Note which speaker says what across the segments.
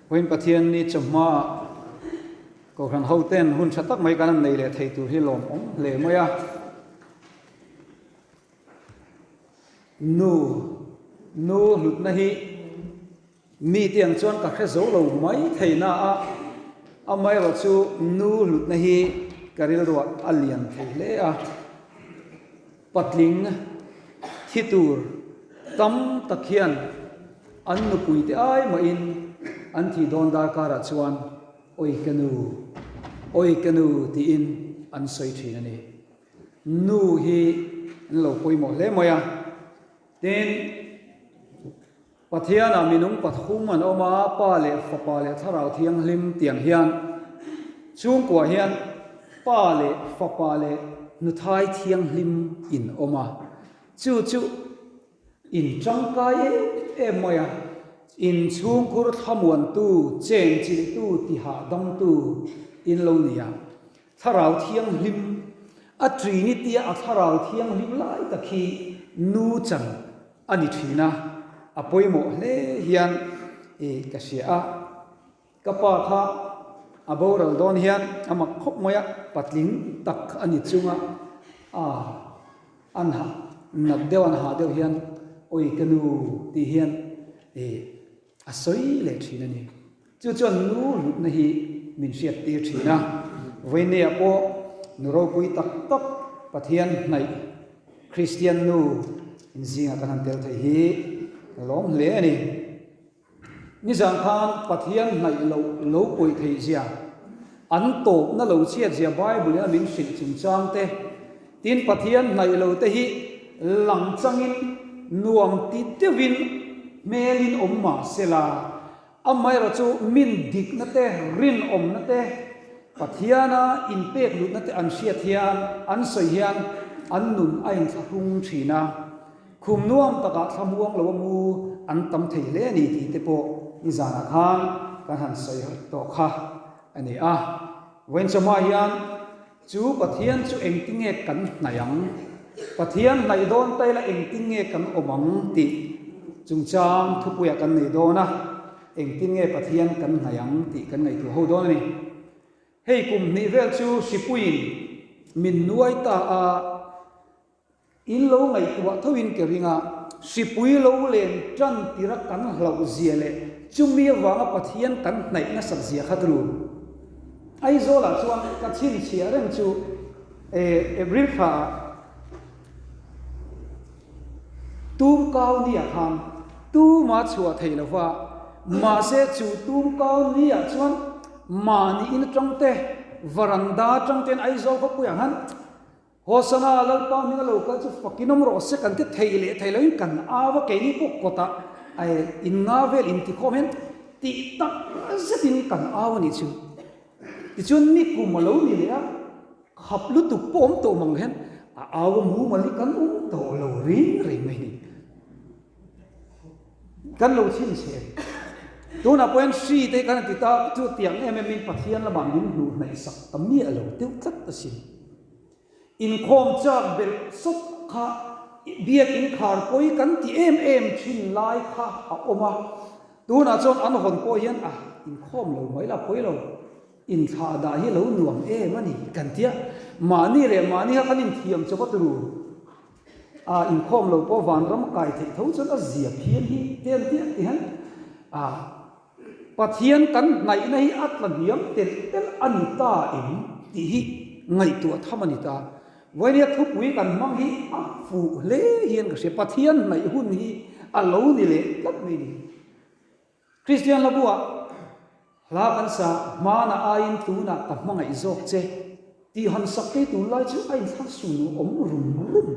Speaker 1: Vawiin Pathian ni chawhma Kohhran hoten hun tha tak mai kan han nei leh thei tur hi lawmawm hle mai a. Nu, nu hlutna hi mi te ang chuan ka hre zo lo mai thei na a, amaherawh chu nu hlutna hi ka rilruah a lian thei hle a. Patling thi tur tam tak hian an nupuite ai mahin an thih dawn darkarah chuan Awi ka nu, awi ka nu tiin an sawi thin a ni. Nu hi an lo pawimawh hle mai a. Tin, Pathianah minung pathum an awm a, Pa leh Fapa leh Thlarau Thianghlim tiang hian chhungkua hian Pa leh Fapa leh Nuthai Thianghlim in awm a, chu chu in tangkai em em mai a, in chhungkhur thlamuantu, chenchilhtu, tihahdamtu in lo ni a, Thlarau Thianghlim, a Trinity-a a Thlarau Thianghlim lai tak hi nu chan a ni thin a, a pawimawh hle hian i ka hria a. Ka pa kha a boral dawn hian a mak khawp mai a, patling tak a ni chunga a an ha nat deuh an ha deuh hian awi ka nu tih hian i a sawi leh thin a ni. Chu chuan nu hlutna hi min hriat tir thin a, vawinia pawh nu ropui tak tak Pathian hnaih Kristian nu inzingah kan han tel thei hi ka lawm hle a ni. Nizan khan Pathian hnaih loh lo pawih theih zia, an tawpna lo chhiat zia Bible in a min hrilh chungchang te, tin Pathian hnaih lo te hi lang changin nuam ti deuhin hmelin awm mah sela, Amaherawh chu min dikna te, rinawmna te, Pathiana inpek lutna te an hriat hian, an sawi hian an nun a inthlahrung thin a. Khum nuam takah thlamuang lo a mu an tam thei hle a ni tih te pawh nizanah khan kan han sawi tawh kha a ni a. Vawiin chawhma hian Chu Pathian chu engtinge kan hnaih ang? Pathian hnaih dawn ta ila engtinge kan awm ang tih chungchang thupuiah kan nei dawn a, engtinge Pathian kan hnaih ang tih kan ngaihtuah ho dawn a ni. Hei kum hnih vel chu hripuiin min nuai ta a. In lo ngaihtuah thoin ka ring a, hripui lo len tan tira kan hlauh zia leh chumi avanga Pathian kan hnaih nasat zia kha tlu. Aizawlah chuan ka chhinchhiah reng chu e April thla ah tum kau ni ah khan tuma chhuah thei lova, mahse chu tum kau ni ah chuan mahni in atang te, varanda atang ten Aizawl khawpuiah khan Hosana, Lalpa hming a lo kal chu fakin awm rawh se kan ti thei leh thei loin kan au a, keini pawh kawtah in nga vel intikhawm hian tih tak zetin kan au a nih chu. Tichuan nikum a lo ni leh a, khap lutuk pawh awm tawh mang hian a au a mumal hi kan awm tawh lo reng reng mai a ni. Kan lo chhinchhe. Tunah pawh hian hri te kan ti ta chu tiang em em in Pathian lamah min hnuh hnaih sak ta miah lo deuh tlat asin. Inkhawm chak belh sawt kha biak inkhar pawi kan ti em em thin lai kha a awm a, tunah chuan an hawn pawh hian a inkhawm lo mai la pawi lo, inthlah dah hi lo nuam em a ni kan tia, mahni leh mahni kha kan inthiam chawp a turu a, inkhawm lo pawh vanram kai theih tho chuan a zia phian hi te an tia ti hian a. Pathian kan hnaihna hi a tla hniam telh telh a ni ta em tih hi ngaihtuah tham a ni ta. Vawinia thupui kan hmang hi a fuh hle hian ka hria. Pathian hnaih hun hi a lo ni leh tlat mai ni. Kristian hlabuah hla kan sa, Hmanah aiin tunah ka hmangaih zawk che. Tih han sak te tunlai chu a inthlak sun awm rum rum.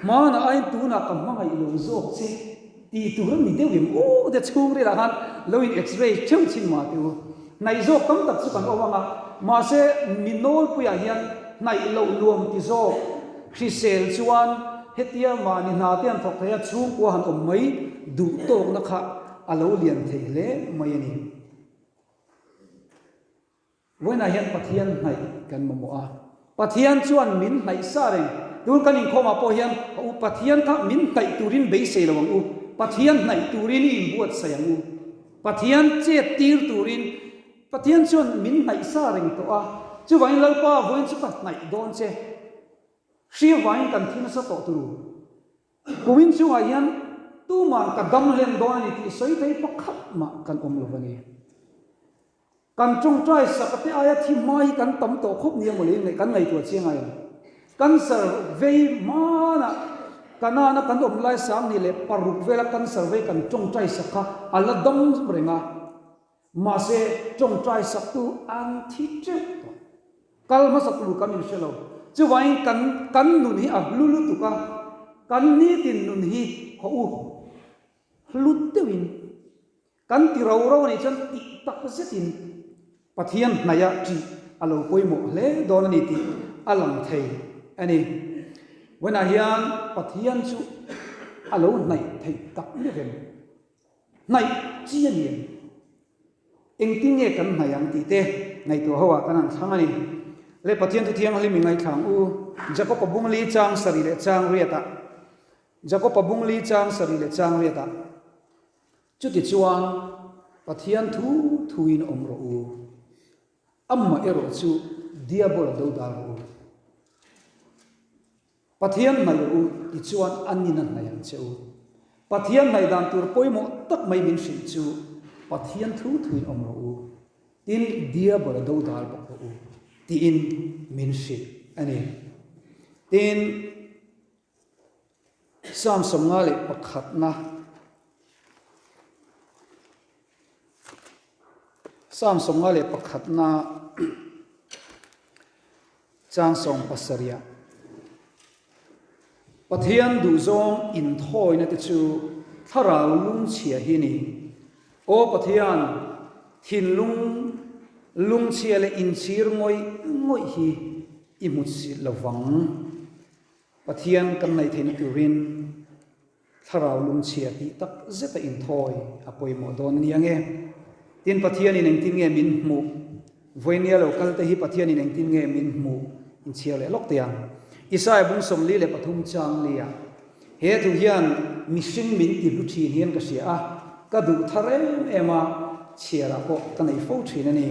Speaker 1: Hmanah aiin tunah ka hmangaih lo zawk che tih tur a ni deuh em aw te chhungrilah khan lo in x-ray theuh chhin mah teh u. Hnaih zawk tam tak chu kan awm ang a, mahse mi nawlpuiah hian hnaih loh nuam ti zawk hrisel chuan hetia mahni hna te han thawk thei a chhungkua han awm mai duh tawkna kha a lo lian thei hle mai a ni. Vawiinah hian Pathian hnaih kan mamawh a, Pathian chuan min hnaih sa reng. Tun kan inkhawmah pawh hian a u Pathian kha min hnaih turin beisei lo ang u, Pathian hnaih turin i inbuatsaih ang u. Pathian chet tir turin Pathian chuan min hnaih sa reng tawh a, chuvangin Lalpa vawiin chu ka hnaih dawn che. Hri vangin kan thi nasa tawh turu. Kumin chungah hian tuman ka dam hlen dawn a ni tih sawi thei pakhat mah kan awm lo a ni. Kan tawngtai sak te aia thi hma hi kan tam tawh khawp nia mawle in kan ngaihtuah chiang ai ang. Cancer vei hmanah Kanana kan awm lai 12 vela cancer vei kan tawngtai sak kha a la dam reng a. Mahse tawngtai saktu an thi teuh tawh. Kal hmasa tur kan inhre lo. Chuvangin kan kan nun hi a hlu lutuk a, kan nitin nun hi haw u hlu deuhin kan ti ro ro a nih chuan tih tak zetin Pathian hnaih ṭih a lo pawimawh hle dawn a ni tih a lang thei a ni. Vawiinah hian Pathian chu a lo hnaih theih tak miah em? Hnaih chi a ni em? Engtin nge kan hnaih ang tih te ngaihtuah ho ah kan han thlang a ni. Le Pathian thu thianghlim i ngaithlang u, Jakob-a bungli chang sarih leh chang riat ah, Jakob-a bungli chang sarih leh chang riat ah, Chutichuan Pathian thu thuin awm rawh u, amah erawh chu Diabola dodal rawh u. Pathian hnaih rawh u tichuan an in a hnaih ang che u. Pathian hnaih dan tur pawimawh tak mai min hrilh chu Pathian thu thuin awm rawh u, tin Diabol a dodal bawk rawh u tiin min hrilh a ni. Tin, Psalm 51na Psalm 51na Chang 70 Pathian duhzawng inthawina te chu thlarau lungchhia hi ni. Aw Pathian, thinlung lungchhia leh inchhir ngawih ngawih hi i hmu si lovang. Pathian kan ngaih theihna turin Thlarau lungchhia tih tak zeta inthawi a pawimawh dawn a ni ang e. Tin, Pathianin engtin nge min hmuh? Vawinia lo kal te hi Pathianin engtin nge min hmuh? Inchhiar leh lawk teh ang. Isaia bung 43 chang lia, He thu hian mihring min ti hlu thin hian ka hria a, ka duh thar em em a, chhiarah pawh ka nei fo thin a ni.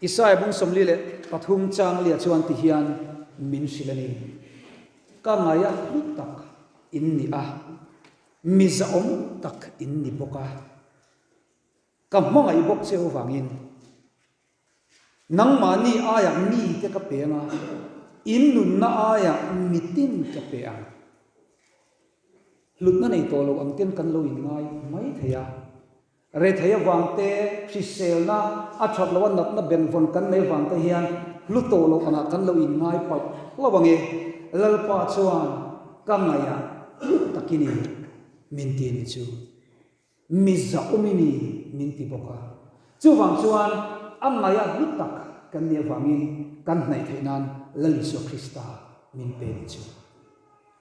Speaker 1: Isaia bung 43 chang lia chuan ti hian min hrilh a ni. Ka ngaia hlu tak in ni a, mi zahawm tak in ni bawk a, ka hmangaih bawk che avangin nangmahni aiah mite ka pe ang a, in nunna aiah mitin ka pe ang. Hlutna nei tawh lo ang ten kan lo inngai mai thei a. Rethei avang te, hriselna a that loh a natna benvawn kan nei vang te hian hlu tawh loh angah kan lo inngai palh hlauh ang e. Lalpa chuan ka ngaihah hlu takin i min ti ni chu. Mi zahawm i ni min ti bawk a. Chuvang chuan a ngaihah hlu tak kan nih avangin kan hnaih theih nan Lal Isua Krista min pe ni chu.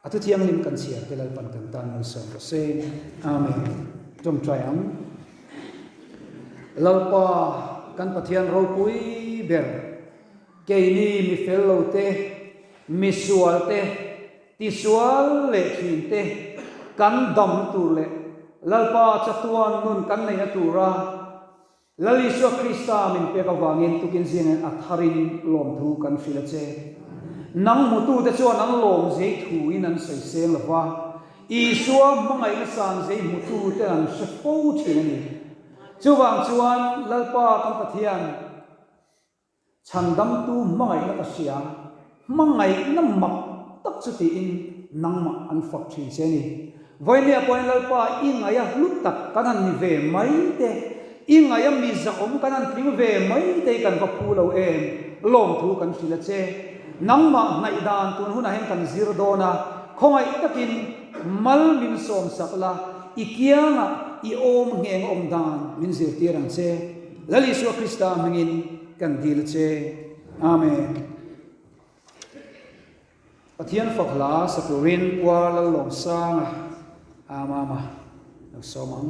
Speaker 1: A thu thianghlim kan chhiar te Lalpan kan tan malsawm rawh se. Amen. Tawngtai ang. Lalpa kan Pathian ropui ber, keini mi fel lo te, mi sual te, tisual leh thin te kan dam tur leh Lalpa chatuan nun kan neihna tura Lal Isua Krista min pek avangin tukin zingin a tharin lawmthu kan hrilh a che. Nang hmutute chuan an lawm zei thuin an sawi seng lo va, Isua hmangaihna san zei hmututen an hre fo thin a ni. Chuvang chuan Lalpa kan Pathian, Chhandamtu hmangaihna ka hria, hmangaihna mak tak chu tiin nangmah an fak thin che a ni. Vawinia pawhin Lalpa i ngaih a hlu tak kan han ni ve mai te, i ngaih a mi zahawm kan han tling ve mai te hi kan va phu lo em, lawmthu kan hrilh a che. Nangmah hnaih dan tun hunah hian kan zir dawn a, khawngaih takin mal min sawmsak la, i kiangah i awm ngheng awm dan min zirtir ang che. Lal Isua Krista hmingin kan dil che. Amen. Pathian fak hla sa turin Puar Lallawmsanga Amama lo sawm ang.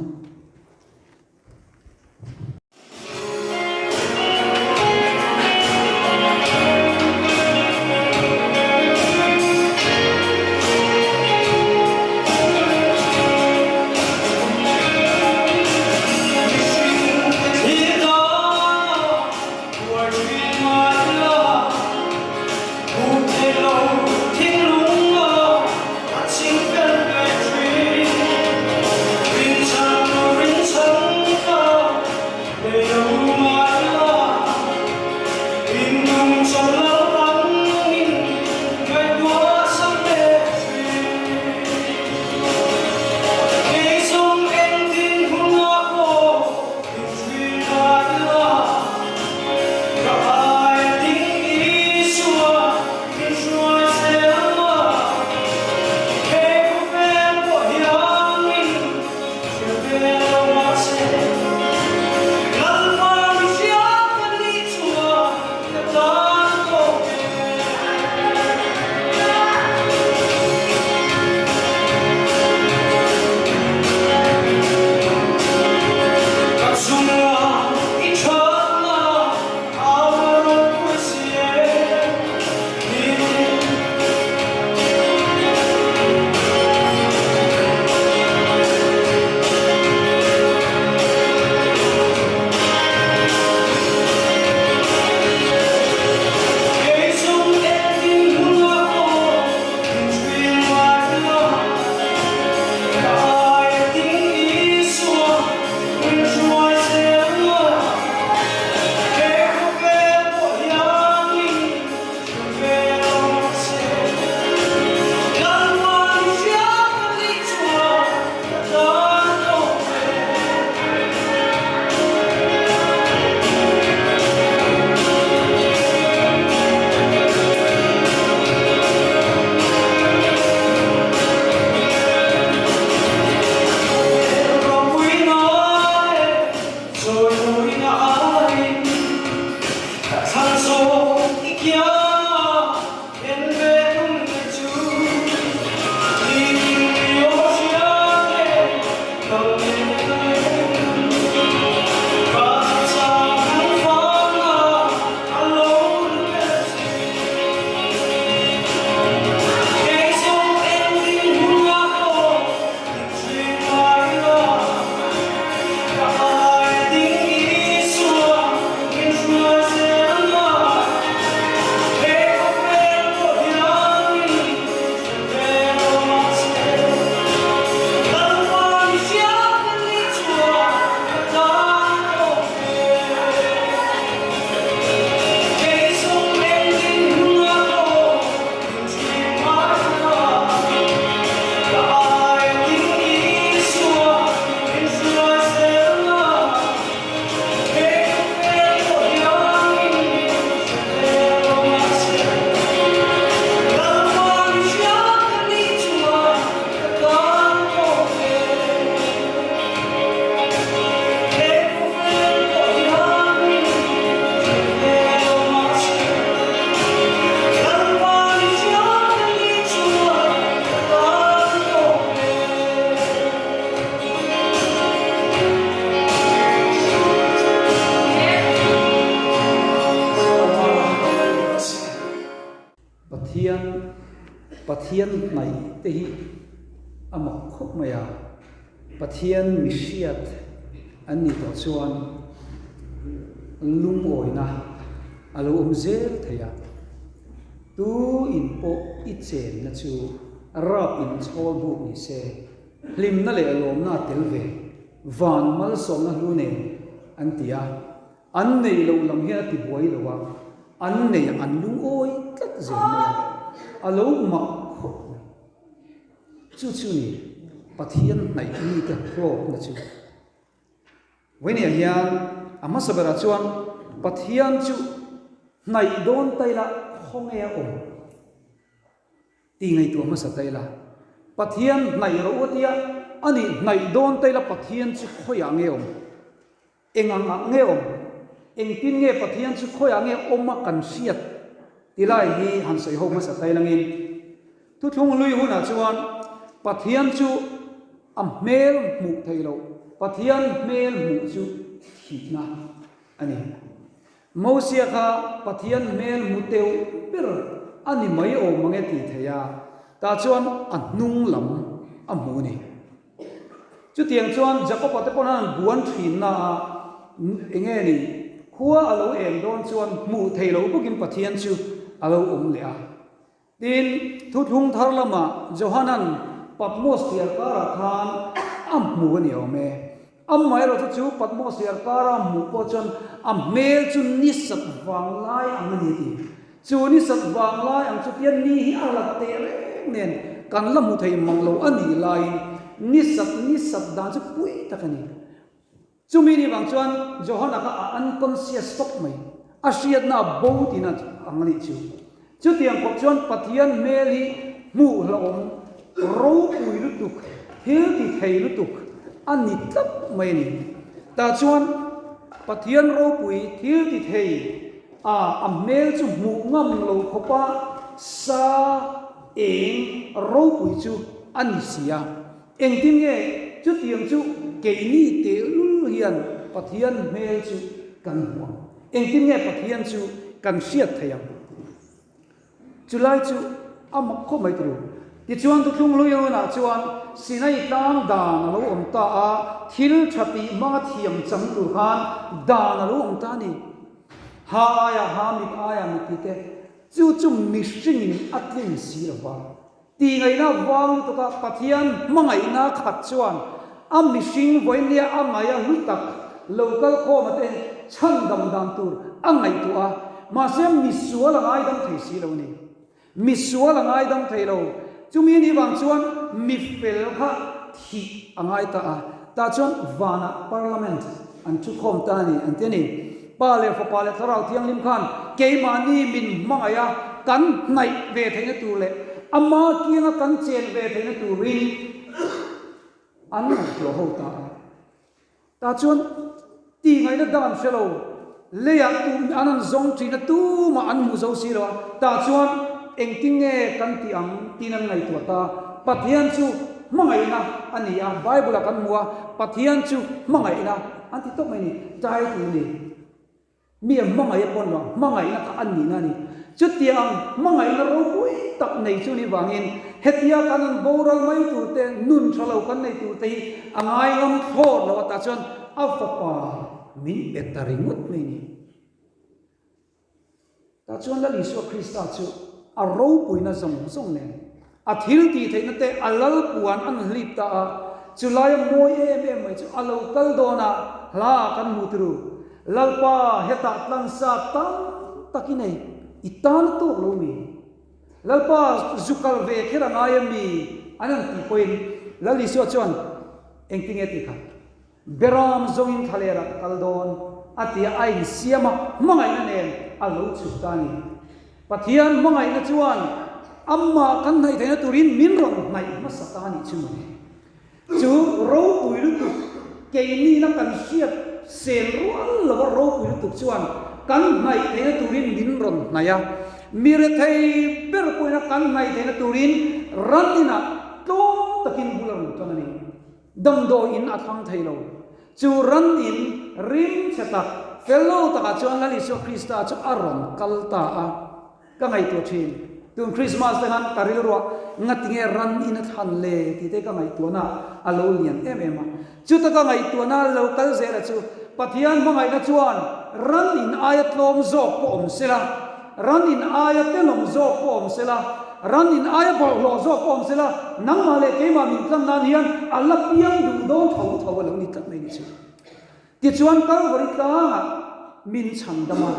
Speaker 1: Pathian Pathian hnaih te hi a mak khawp mai a, Pathian mihriat an nih tawh chuan lungawina a lo awm zel thei a, tu in pawh i chenna chu rap in chhawl buk ni se, hlimna leh lawmna a tel ve, van malsawmna hlu nen an ti a. An nei loh lam hian a ti buai lo a, an nei an lungawi tlat zel mai a, a lo mak khawp mai. Chu chu ni Pathian hnaih mite hlawkna chu. Vawinia hian a hmasa berah chuan Pathian chu hnaih dawn ta ila khawnge a awm? Ti ngaihtuah hmasa ta ila, Pathian hnaih rawh u a tia, a nih hnaih dawn ta ila Pathian chu khawiah nge awm? Eng ang ah nge awm? Engtin nge Pathian chu khawiah nge awm a kan hriat? Ti lai hi han sawi ho hmasa ta ilangin, Thuthlung hlui hunah chuan Pathian chu a hmel hmuh theih loh, Pathian hmel hmuh chu thihna a ni. Mosia kha Pathian hmel hmu teuh ber a ni mai awm ang e tih theih a, tah chuan a hnung lam a hmu a ni. Chutiang chuan Jakob-a te pawn an buan thinna a eng nge ni, khua a lo eng dawn chuan hmuh theih loh bawkin Pathian chu a lo awm leh a. Tin, thuthlung thar lamah Johanan Patmos thliarkarah khan a hmu a ni awm e. Amaherawhchu chu Patmos thliarkara a hmuh pawh chuan a hmel chu ni sat vang lai ang a ni a ti. Chu ni sat vang lai ang chu tian ni hi a lat teh reng nen kan la hmu thei mang lo a nih laiin ni sat ni sat dan chu pui tak a ni. Chumi ni vang chuan Johana kha a unconscious tawp mai, a hriatna a bo tihna ang a nih chu. Chutiang khawp chuan Pathian hmel hi hmuh hlauhawm ropui lutuk, thil ti thei lutuk a ni tlat mai a ni. Tah chuan Pathian ropui thil ti thei A, a hmel chu hmuh ngam lo khawpa sa eng ropui chu a ni si a. Engtin nge chutiang chu keini tehlul hian Pathian hmel chu kan hmuh ang? Engtin nge Pathian chu kan hriat theih ang? Chulai chu a mak khawp mai turu. Tichuan thuthlung hlui hunah chuan Sinai tlang dan a lo awm ta a, thil tha tih hmanga thiam chang tur khan dan a lo awm ta a ni. Ha aiah ha, mit aiah mit tih te, chu chu mihringin a tlin si lo va. Tihngaihna vang lutuka Pathian hmangaihna khat chuan a mihring vawinia a ngaih a hlu tak lo kal khawma te chhandam dan tur a ngaihtuah a, mahse misual a ngaidam thei si lo a ni. Misual a ngaidam thei lo. Chumi ni vang chuan mi fel kha thih a ngai ta a, tah chuan vanah parliament an thukhawm ta a ni an ti a ni. Pa leh Fapa leh Thlarau Thianghlim khan keimahni min hmangaih a, kan hnaih ve theihna tur leh ama kianga kan chen ve theihna turin an ngaihtuah ho ta a. Tah chuan tih ngaihna dang an hre lo, leiah tum an han zawng thin a, tumah an hmu zo si lo a, tah chuan engtin nge kan tih ang tiin an ngaihtuah ta. Pathian chu. hmangaihna a ni a, Bible-ah kan hmu a, Pathian chu hmangaihna an ti tawp mai a ni, title a ni. Mi a hmangaih a pawn lo, hmangaihna kha a nihna a ni. Chutiang hmangaihna ropui tak nei chu ni vangin hetia kan an boral mai tur te, nun tha lo kan nei tur te hi a ngaingam thlawt lo atah chuan a fapa min pe ta ringawt mai a ni. Tah chuan Lal Isua Krista chu a ropuina zawng zawng nen a thil tih theihna te a lal puan an hlip ta a, chu laia mawi em em mai chu a lo kal dawn a, hla ah kan hmu turu. Lalpa hetah tlansa tam tak i nei, i tan a tawk lo mi? Lalpa zu kal ve kher a ngai a mi? An han tih pawhin Lal Isua chuan engtinge tih kha? Beram zawngin thlaler ah ka kal dawn a tia a insiam a, hmangaihna nen a lo chhuk ta a ni. Pathian hmangaihna chuan amah kan hnaih theihna turin min rawn hnaih hmasa ta a nih chu mawle. Chu ropui lutuk keinina kan hriat sel rual lova ropui lutuk chuan kan hnaih theihna turin min rawn hnaih a, mi rethei ber pawhina kan hnaih theihna turin ran inah tlawm takin bul a rawn tan a ni. Damdawi in a thlang thei lo. Chu ran in rim chhe tak, fel lo takah chuan Lal Isua Krista chu a rawn kal ta a. Ka ngaihtuah thin. Tun Krismas te khan ka rilruah ngatinge ran in a thlan le tih te ka ngaihtuahna a lo lian em em a. Chuta ka ngaihtuahna a lo kal zel a chu Pathian hmangaihna chuan ran in aia tlawm zawk pawh awm sela, Ran in aia tenawm zawk pawh awm sela, ran in aia bawlhhlawh zawk pawh awm sela, nangmah leh keimah min tlan nan hian a la piang duh dawn tho tho a lo ni tlat mai ni chu. Tichuan Kalvari tlangah min chhan dam a,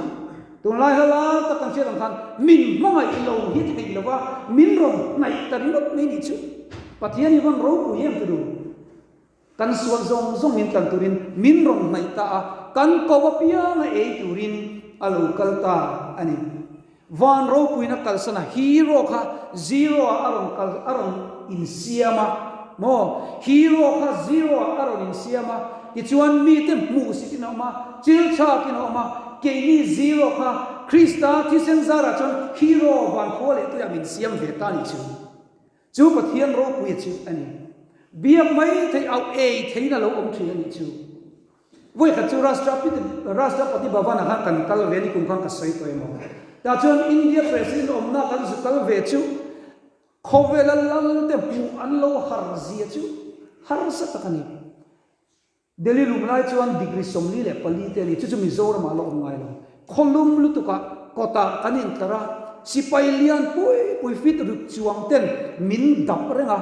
Speaker 1: tunlai hla lar tak kan hriat ang khan min hmangaih lo hi theih lova min rawn hnaih ta ringawt mai ni chu. Pathian hi vawn ropui em ti duh. Kan sual zawng zawng min tlan turin min rawn hnaih ta a, kan ko apianga ei turin a lo kal ta a ni. Van ropuina kalsana hero kha zero ah a rawn kal a rawn insiam a maw? Hero kha zero ah a rawn insiam a, tichuan mite hmuhsitin a awm a, chil chhakin a awm a, keini zero kha Krista thisen zarah chuan hero van khua leh tuiah min siam ve ta a nih chu. Chu Pathian ropuia chu a ni. Biak mai thei auh ei theiin a lo awm thin a nih chu. Vawikhat chu Rashtrapati Bhavan ah khan kan kal ve a ni kum khan ka sawi tawh emaw. Tah chuan India President awmna kan zu kal ve chu khawvela lal te hmuh an lo har zia chu harsa tak a ni. Delhi lum lai chuan degree 44 te a ni, chu chu Mizoramah a la awm ngai lo. Khaw lum lutukah kawtah kan intlar a, sipai lian pui pui fit ruk chuang ten min dap reng a,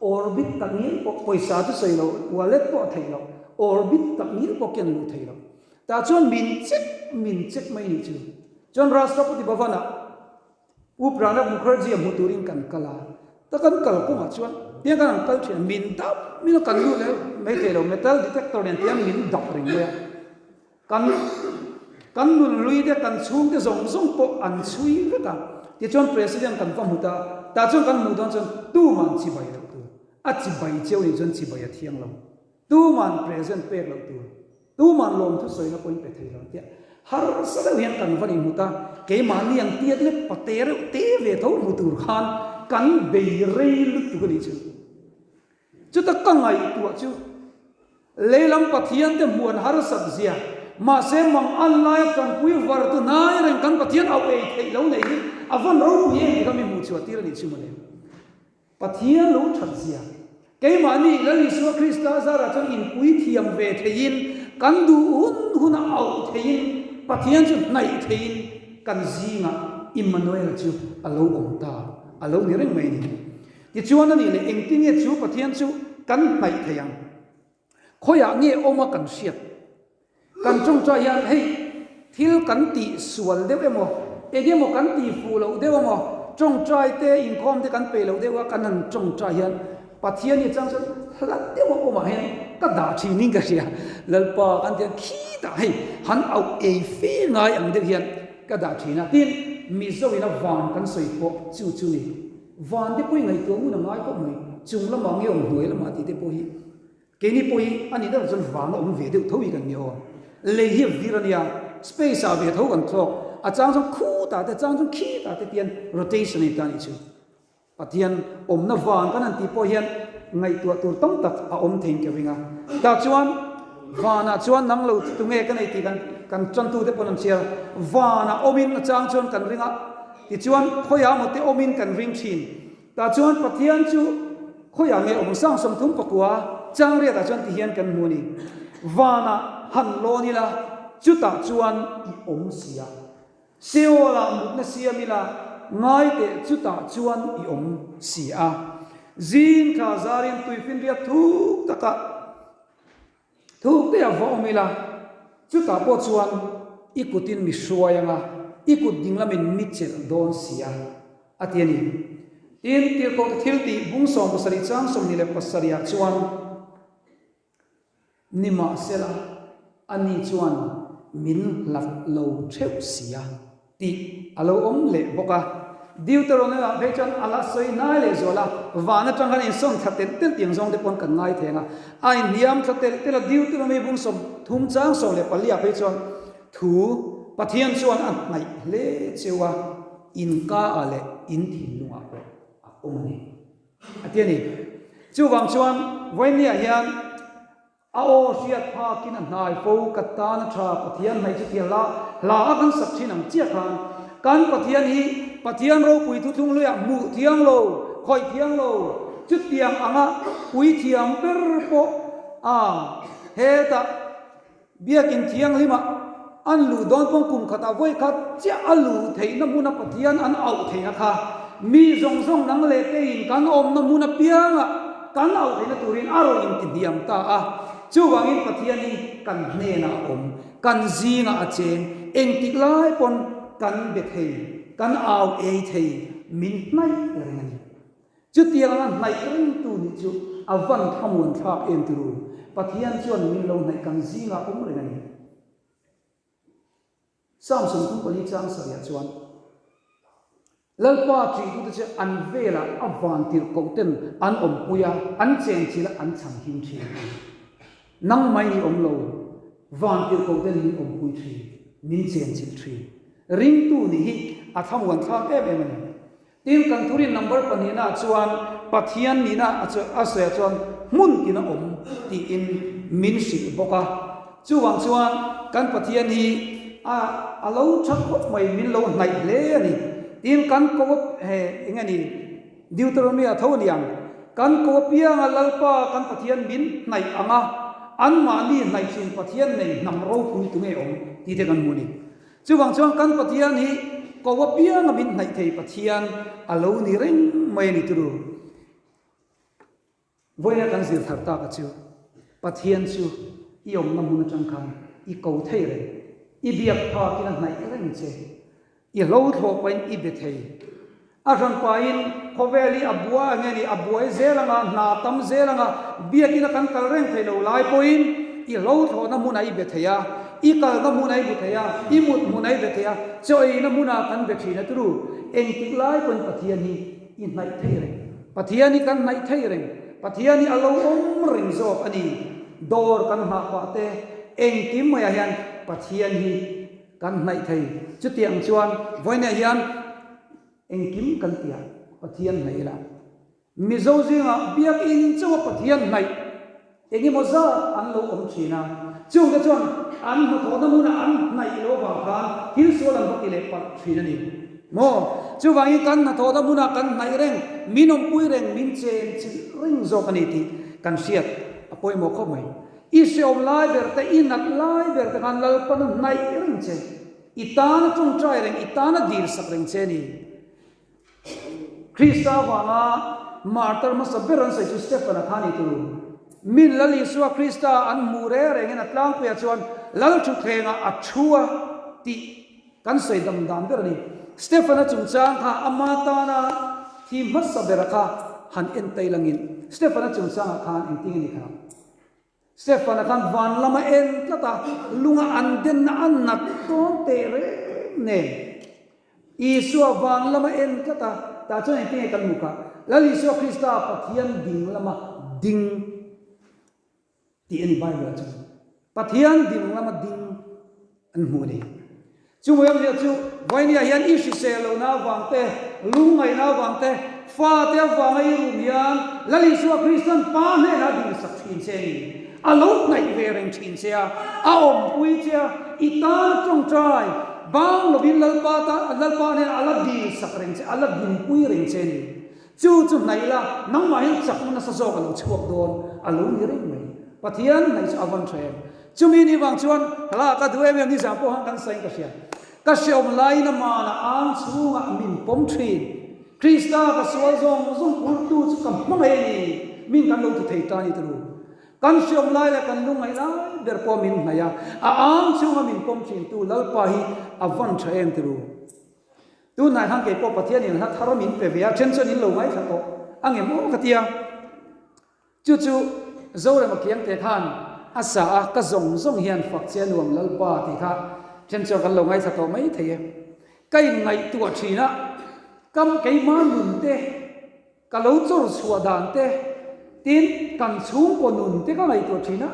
Speaker 1: orbit tak ngil pawh pawisa chu sawi lo, wallet pawh a theih loh, orbit tak ngil pawh ken luh theih loh. Tah chuan min chek min chek mai nih chu. Chuan Rashtrapati Bhavan-ah Pu Pranab Mukherjee a hmu turin kan kal a, ta kan kal kawngah chuan tiang kan han kal thin a, min dap min a kan lut leh mai thei lo, metal detector nen tiang min dap reng mai a, kan kan nunhlui te kan chhungte zawng zawng pawh an chhui vek a, tichuan President kan va hmu ta, tah chuan kan hmuh dawn chuan tuman chibai loh tur, a chibai cheu nih chuan chibai a thiang lo. Tuman present pek loh tur, tuman lawmthu sawina pawhin pe thei lo an tia. Harsa deuh hian kan va inhmu ta, keimahni ang tiat lek pate reuh te ve tho hmu tur khan kan bei rei lutuk a nih chu. Chuta ka ngaihtuah chu leilam Pathian te hmuh an harsat zia, mahse mang an laia tanpui var tu hnai reng kan Pathian auh ei theih lo nei hi a vawn ropui em tih kha mi hmuh chhuah tir a nih chu mawle. Pathian lo that zia. Keimahni Lal Isua Krista zarah chuan inpui thiam ve theiin, kan duh hun huna auh theiin, Pathian chu hnaih theiin kan zingah Immanuel chu a lo awm ta, a lo ni reng mai a ni. Tichuan a nih leh engtinge chu Pathian chu kan hnaih thei ang? Khawiah nge awm a kan hriat? Kan tawngtai hian hei thil kan tih sual deuh emaw, eng emaw kan tih fuh loh deuh emaw, tawngtai te inkhawm te kan peih loh deuh a kan han tawngtai hian Pathian hi chang chuan hla deuh a awmah hian ka dah thin in ka hria. Lalpa kan ti hian khitah hei han auh ei fe ngai ang deuh hian ka dah thin a. Tin, Mizo ina van kan sawi pawh chu chu ni. Van te pawh hi ngaihtuah ngun a ngai khawp mai. Chung lamah nge awm hnuai lamah tih te pawh hi Keini pawh hi a nih deuh chuan vang a awm ve deuh tho hi kan ni aw. Lei hi a vir a nia, space ah ve tho kan thlawk. A chang chuan khutah te, a chang chuan khitah te tian rotation a ni ta a nih chu. Pathian awmna vang kan han tih pawh hian. ngaihtuah tur tam tak a awm theiin ka ring a. Tah chuan vanah chuan nang lo tunge ka nei tih kan kan tantute pawn an chhiar a, vanah awmin a chang chuan kan ring a, tichuan khawiah maw te awmin kan ring thin. Tah chuan Pathian chu khawiah nge awm sang 34 changriatah chuan tihian kan hmu a ni. Vanah han lawn ila chutah chuan i awm si a. Seol-ah mutna siam ila ngai teh chutah chuan i awm si a. Zing thla zarin tuifinriat thuk takah thuk te a va awm ila, chutah pawh chuan i kutin mi hruai anga i kut dinglamin mi chelh dawn si a, a ti a ni. Tin, Tirhkohte thiltih bung 17 chang 27 ah chuan, Nimahsela, ani chuan min hlat lo theuh sia tih a lo awm leh bawk a. Deuteronomy-ah phei chuan a la sawi hnai leh zual a, van atang khan insawn thla telh telh tiang zawng te pawn kan ngai theng a. A inhniam thla telh telh a, Deuteronomy bung 30 chang 14 ah phei chuan thu Pathian chuan a hnaih hle cheu a, in ka ah leh in thinlungah pawh a awm a ni. A ti a ni. Chuvang chuan Vawinia hian a aw hriat phakin a hnai fo ka tan a tha Pathian hnaih chu tia hla hla a kan sak thin ang chiah khan kan Pathian hi Pathian ropui thuthlung hluiah hmuh thiang lo, khawih thiang lo, chutiang anga puithiam ber pawh a hetah Biakin Thianghlimah an luh dawn pawn kum khatah vawi khat chiah a luh theihna hmuna Pathian an auh theihna kha mi zawng zawng nang leh keiin kan awmna hmun apiangah kan auh theihna turin a rawn intihniam ta a. Chuvangin Pathian hi kan hnenah a awm, kan zingah a cheng, engtik lai pawn kan be thei, kan au ei thei, min hnaih reng a ni. Chutiang anga hnaih ringtu nih chu a van thlamuan thlak em turu? Pathian chuan min lo hnaih kan zingah awm reng a ni. Psalm 34 chang sarihah chuan, Lalpa ṭihtute chu an velah a van tirhkoh ten an awmpui a, an chenchilh a, an chhanhim ṭhin a ni. Nang mai ni awm lo, van tirhkoh ten min awmpui ṭhin, min chenchilh ṭhin. Ringtu nih hi a thlamuan thlak em em a ni. Tin, kan thurin number pahnihna chuan Pathian nihna a sawiah chuan hmun tina awm tiin min hrilh bawk a. Chuvang chuan kan Pathian hi a a lo tha khawp mai, min lo hnaih hle a ni. Tin, kan ko he eng nge ni Deuteronomy-ah tho a ni ang, kan ko apianga Lalpa kan Pathian min hnaih ang a, anmahni hnaih thin Pathian nei hnam ropui tunge awm tih te kan hmu a ni. Chuvang chuan kan Pathian hi ko apianga min hnaih thei Pathian a lo ni reng mai a ni turu. Vawiina kan zir thar tak a chu, Pathian chu i awmna hmun atang khan i ko thei reng, i biak phakin a hnaih reng che, i hlo thlawh pahin i be thei. A hranpain khawvel hi a bua nge ni, a buai zel anga, hna tam zel anga, biakina kan kal reng thei lo lai pawhin i hlo thlawhna hmunah i be thei a, i kalna hmunah i bu thei a, i mut hmunah i be thei a, chaw eina hmunah kan be thin a turu. Engtik lai pawhin Pathian hi i hnaih thei reng. Pathian hi kan hnaih thei reng. Pathian hi a lo awm reng zawk a ni. Dawr kan nghah pah te, engkim maiah hian Pathian hi Kan hnaih thei. Chutiang chuan vawiinah hian engkim kan ti a, Pathian hnaih ila. Mizo zingah biakinn chauha Pathian hnaih engemaw zat an lo awm thin a, chungte chuan an hnathawhna hmunah an hnaih lo avang khan thil sual an va ti leh palh thin a ni maw? Chuvangin kan hnathawhna hmunah kan hnaih reng, min awmpui reng, min chenchilh reng zawk a ni tih kan hriat a pawimawh khawp mai. I hreawm lai ber te, i nat lai ber te khan Lalpan a hnaih reng che. I tan a tawngtai reng, i tan a dil sak reng che a ni. Krista avanga martar hmasa ber an sawi chu Stefan-a kha a ni tur. Min Lal Isua Krista an hmuh reng rengin a tlangpuiah chuan Lal thutthlengah a thu a tih kan sawi dam dan ber a ni. Stefan-a chungchang kha ama tana thi hmasa bera kha han en tai langin Stefan-a chungchangah khan engtin nge ni kha? Stefan-a khan van lama en tlat a, lunga an denna a nat dawn teh reng nen. Isua van lama en tlat a, tah chuan engtin nge kan hmu kha? Lal Isua Krista Pathian ding lama ding tih a ni Bible-ah chuan. Pathian ding lama ding an hmu a ni. Chumai awmzia chu Vainia hian i hrisel lohna avang te, lungngaihna avang te, Fate avanga i rum hian Lal Isua Krista'n Pa hnenah a duhsak thin che a ni. A lo hnaih ve reng thin che a, a awmpui che a, i tana tawngtai bang lovin Lalpa ta Lalpa hnenah a la dilsak reng che, a la dinpui reng che a ni. Chu chu hnaih la, nangmah hian chakna nasa zawk a lo chhuak dawn a lo ni reng mai. Pathian hnaih chu a van tha em? Chumi ni vang chuan hla ka duh em em nizan pawh khan kan sawi in ka hria. Ka hreawm laiin amana ang chhungah min pawm thin. Krista ka sual zawng zawng purtu chu ka hmangaih a ni, min kan lo ti thei ta ni turu. Kan hreawm lai leh kan lungngaih lai ber pawh min hnaih a, a ang chhunga min pawm thintu Lalpa hi a van tha em turu. Tunah khan kei pawh Pathianin hla thar min pe ve a, then chuan in lo ngaithla tawh a ngem aw ka ti a. Chu chu Zorema Kiangte khan a sa a, ka zawng zawng hian fak che a nuam Lalpa tih kha then chuan kan lo ngaithla tawh mai thei e. Ka inngaihtuah thin a, kam keimah nun te, Ka lo chawr chhuah dan te, tin kan chhungkaw nun te ka ngaihtuah thin a,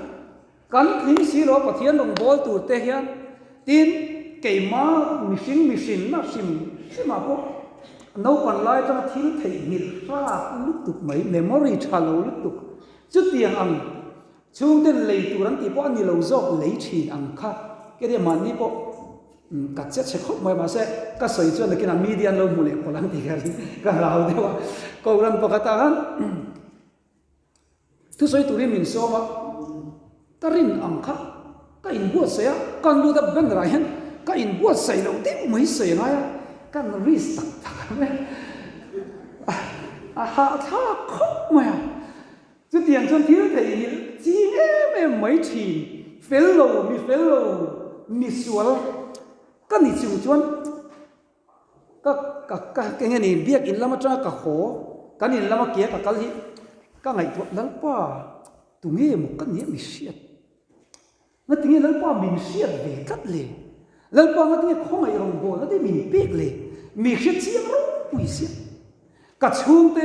Speaker 1: kan tling si lo a Pathian rawn bawl tur te hian, tin keimah mihring mihrinna hrim hrimah pawh naupan lai atanga thil theihnghilh hrat lutuk mai, memory tha lo lutuk, chutiang ang chhungten lei tur an tih pawh a ni lo zawk lei thin ang kha, keria mahni pawh. Ka che chhe khawp mai mahse ka sawi chuan nakinah media an lo hmu leh pawlh ang tih ka ring ka hlau deuh a. Kohhran pakhatah khan thusawi turin min sawm a, ka rin ang kha ka inbuatsaih a, kan lut a banner ah hian ka inbuatsaih loh deuh mai sawi a ngai a, kan risk tak tak ang e a hahthlak khawp mai a. Chutiang chuan thil theihnghilh ching em em mai thin, fel lo, mi fel lo, mi sual ka ni chung chuan ka ka ka eng nge ni biakin lam atanga ka haw, kan in lama ke a ka kal hi ka ngaihtuah Lalpa tunge maw ka nia mi hriat. Ngatinge Lalpa min hriat ve tlat le? Lalpa ngatinge khawngaih rawngbawlna te min pek le? Mi hre chiang ropui sia. Ka chhungte,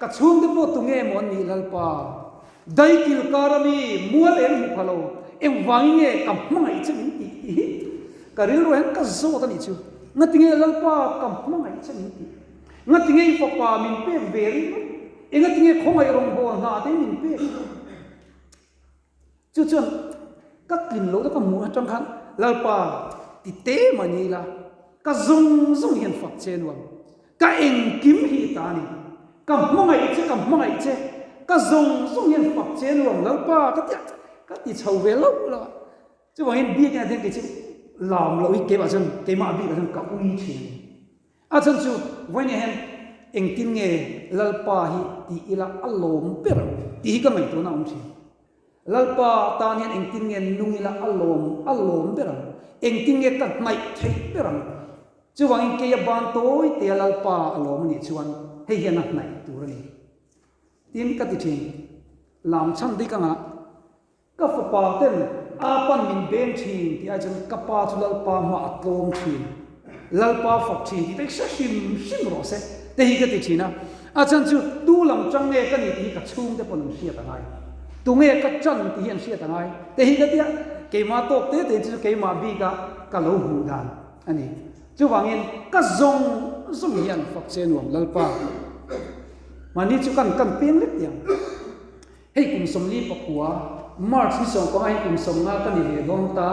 Speaker 1: ka chhungte pawh tunge maw an nih Lalpa? Daikil kar ami mual eng hmu pha lo, engvangin nge ka hmangaih che min tih tih hi ka rilru hian ka zawt a nih chu. Ngatinge Lalpa ka hmangaih che min tih? Ngatinge i fapa min pek ve ringawt? Engatinge khawngaih rawngbawlna te min pek? Chu chuan ka tlin loh na ka hmuh atang khan Lalpa ti te mah ni ila ka zawng zawng hian fak che nuam ka engkim hi i ta a ni ka hmangaih che ka hmangaih che ka zawng zawng hian fak che nuam Lalpa ka ti a ka ti chho ve loh loh a chuvangin biakina hian kei chu lam loh hi keimah chuan keimah bikah chuan ka ui thin a ni. A chhan chu vawiin hian engtin nge Lalpa hi tih ila a lawm ber ang tih hi ka ngaihtuahna a awm thin. Lalpa tan hian engtin nge nung ila a lawm a lawm ber ang, engtin nge ka hnaih theih ber ang. Chuvangin keia ban tawi tea Lalpa a lawm a nih chuan hei hian a hnaih tur a ni. Tin ka ti thin, lam chhan dik anga Ka fapa ten a pan min beng thin tih ai chuan ka pa chu Lalpa hma a tlawm thin, Lalpa fak thin tih te hi hre hrim hrim rawh se te hi ka ti thin a. A chhan chu tu lam tang nge ka ni tih hi ka chhungte pawn an hriat a ngai, tunge ka tan tih hi an hriat a ngai te hi ka ti a, keimah tawk te te chu keimah bika ka lo hmuh dan a ni. Chuvangin ka zawng zawng hian fak che nuam Lalpa mahni chu kan kan peng lek tiang. Hei kum 44, March ni 15 hian kum 50 ka ni ve dawn ta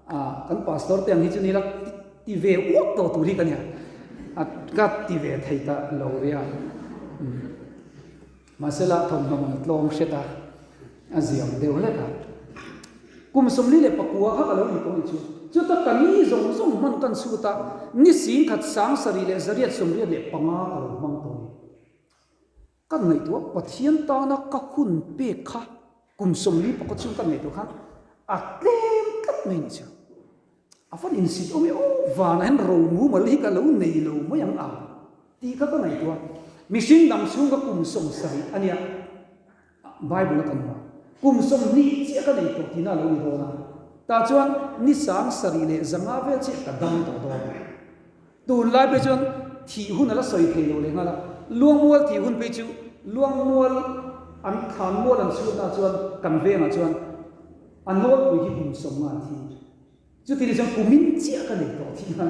Speaker 1: a, kan pastor te ang hi chu ni la ti ve uak tawh tur hi ka nia, a ka ti ve thei ta lo ria. Mahsela thawmhnaw man a tlawm hret a, a ziam deuh hlek a. Kum 44 kha ka lo ni tawh ni chu. Chuta ka ni zawng zawng hman kan chhut a, ni 1885 ka lo hmang tawh ni. Ka ngaihtuah Pathian tana ka hun pek kha kum 40 chhung ka ngaihtuah khan a tlem tlat mai ni chu. A fan insit awm e aw vanah hian ro mumal hi ka lo nei lo mai ang a tih kha ka ngaihtuah. Mihring dam chhung ka kum 70 a nia Bible a kan hmu a. Kum 20 chiah ka nei tawh tihna a lo ni dawn a. Tah chuan ni 7500 vel chiah ka dam tawh dawn. Tunlai phei chuan thih hun a la sawi thei lo leh nghal a, Luangmual thih hun phei chu Luangmual an thlanmual an chhutnaah chuan kan vengah chuan a nawlpui hi kum 50 an thi. Chuti ni chuan kumin chiah ka nei tawh thih nghal.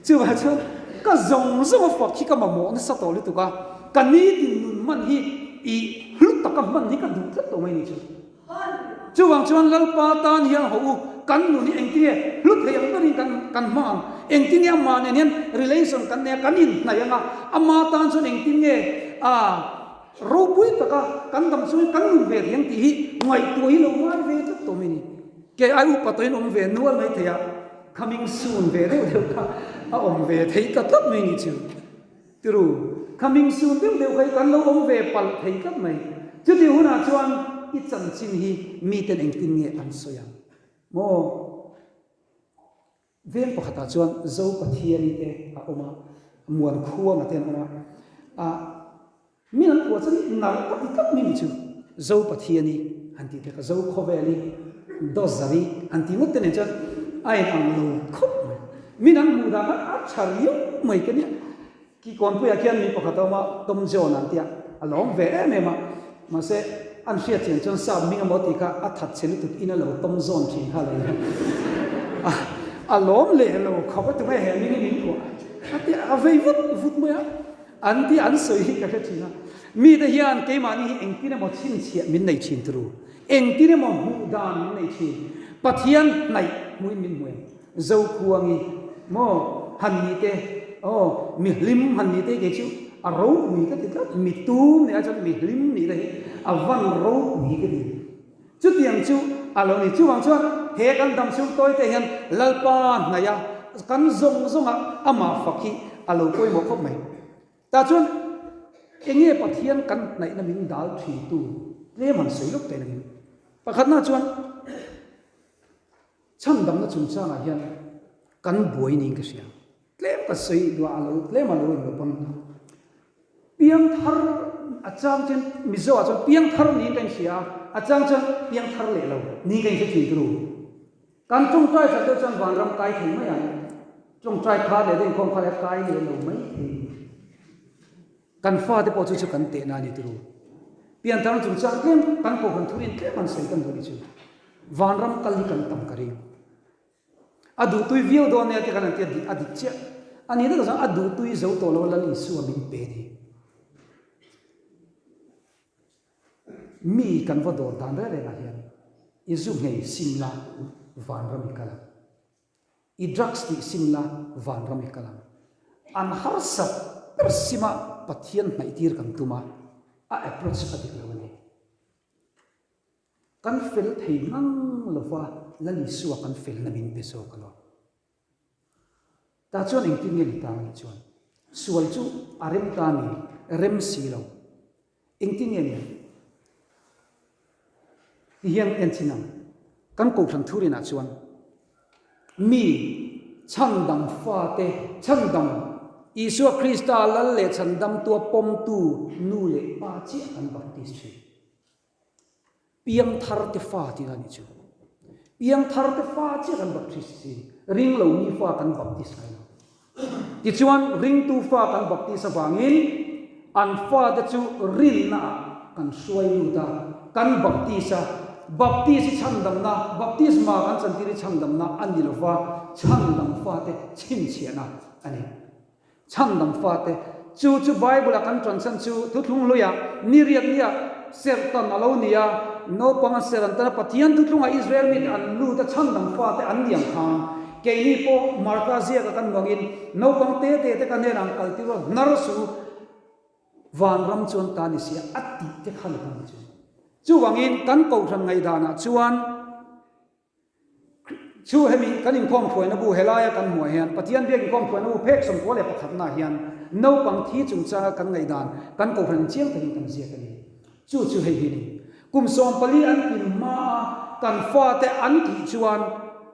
Speaker 1: Chuvah chuan. Ka zawng zawng a fak hi ka mamawh nasa tawh lutuk a, ka nitin nun hman hi i hlu taka hman hi ka duh tlat tawh mai ni chu. Chuvang chuan Lalpa tan hian haw u, kan nun hi engtinge hlu thei ang berin kan kan hmang ang, engtinge amah nen hian relation kan nei a, kan inhnaih ang a, ama tan chuan engtinge a ropui taka kan dam chungin kan nun ve thei ang tih hi ngaihtuah hi lo ngai ve tlat tawh mai ni. Kei ai upa tawhin awm ve nual mai thei a, coming soon ve deuh deuh kha a awm ve thei ta tlat mai ni chu. Tiru, coming soon deuh deuh kha hi kan lo awm ve palh thei tlat mai. Chutih hunah chuan i chanchin hi miten engtin nge an sawi ang maw? Veng pakhatah chuan Zo Pathiani te a awm a, Muan Khuanga te an awm a, a min an phuah chuan nalh ka ti tlat mai ni chu. Zo Pathiani han tih te kha Zo Khawveli, Dawzari han tih ngawt te nen chuan a inang lo khawp mai. Min an hmuh dan kha a tha riau mai ka nia. Ki kawnpuiah khian mi pakhat a awm a, Tom John an tia, a lawm ve em em a. Mahse, an hriat chian chuan sap hming emaw tih kha a that chhe lutuk in a lo Tom John thin kha a lo nia. A lawm leh lo khawp a, tunge he hming hi min phuah a tia, a vei vut vut mai a. An tia an sawi hi ka hre thin a. Mite hian keimahni hi engtin emaw chhinchhiah min nei thin turu, engtin emaw hmuh dan min nei thin, Pathian hnaih hmuhin min hmu em? Zokhuangi maw han ni te aw mi hlim han ni te kei chu a ropui ka ti tlat mi tum nih ah chuan mi hlim nih te hi a van ropui ka ti. Chutiang chu a lo ni. Chuvang chuan he kan dam chhung tawi te hian Lalpa hnaih a kan zawng zawng a amah fak hi a lo pawimawh khawp mai. Tah chuan enge Pathian kan hnaihna min dal thin tu tlem han sawi lawk teh angin pakhatna chuan Chhandamna chungchangah hian kan buai niin ka hria. Tlem ka sawi duah a lo, tlem a lo in lo pawn. Piangthar a chang chuan Mizo ah chuan piangthar niin ka inhria a, a chang chuan piangthar leh lo niin ka inhre thin turu. Kan tawngtai that deuh chuan vanram kai thei mai ang. Tawngtai kha leh deuh inkhawm kha leh kai leh lo mai thei. Kan fate pawh chu chu kan tehna a ni turu. Pianthar chungchang tlem kan kohhran thurin tlem an sawi kan duh ni chu. Vanram kal hi kan tam ka ring. A duhtui viau dawn nia te khan an tia dik a dik chiah. A nih takah chuan a duhtui zo tawh lo Lal Isua min pe ni. Mi kan va dawr dan reng rengah hian i zu nghei sim la vanram i kal ang. I drugs tih sim la vanram i kal ang. An harsat ber sima Pathian hnaihtir kan tum a, a approach a dik lo a ni. Kan fel thei ngang lova Lal Isua kan felna min pe zawk alawm. Tah chuan engtin nge ni ta ang chuan? Sual chu a rem ta ni, rem si lo. Engtin nge ni ang? Ti hian en chin ang. Kan Kohhran thurinah chuan mi chhandam fate chhandam Isua Krista Lal leh Chhandamtua pawmtu nu leh pa chiah kan baptist thin. Piangthar te fa tih a nih chu. Piangthar te fa chiah kan baptist si. Ring lo mi fa kan baptist ngai lo. Tichuan ringtu fa kan baptist avangin an fate chu rinna ah kan hruai lut a, kan baptist a. Baptist hi chhandamna, baptisma kan chantir hi chhandamna a ni lova, chhandam fate chhinchhiahna a ni. Chhandam fate, chu chu Bible-a kan ṭan chhan chu thuthlung hluiah ni riat nia serhtan a lo ni a, naupang an serh an tan a, Pathian thuthlungah Israel mite an lut a, chhandam fate an ni ang khan keini pawh Marka ziaka kan hmuangin naupang te te te ka hnenah an kaltir a, hnar su vanram chuan ta ni sia a tih te khan a tam chu. Chuvangin kan kohhran ngaihdanah chuan Chu hemi kan inkhawm hruaina bu helaia kan hmuah hian Pathian biak inkhawm hruaina bu phek 91 na hian naupang thi chungchanga kan ngaihdan kan kohhran chiang takin kan ziak a ni. Chu chu hei hi ni. Kum 14 an tlin hmaa kan fate an tih chuan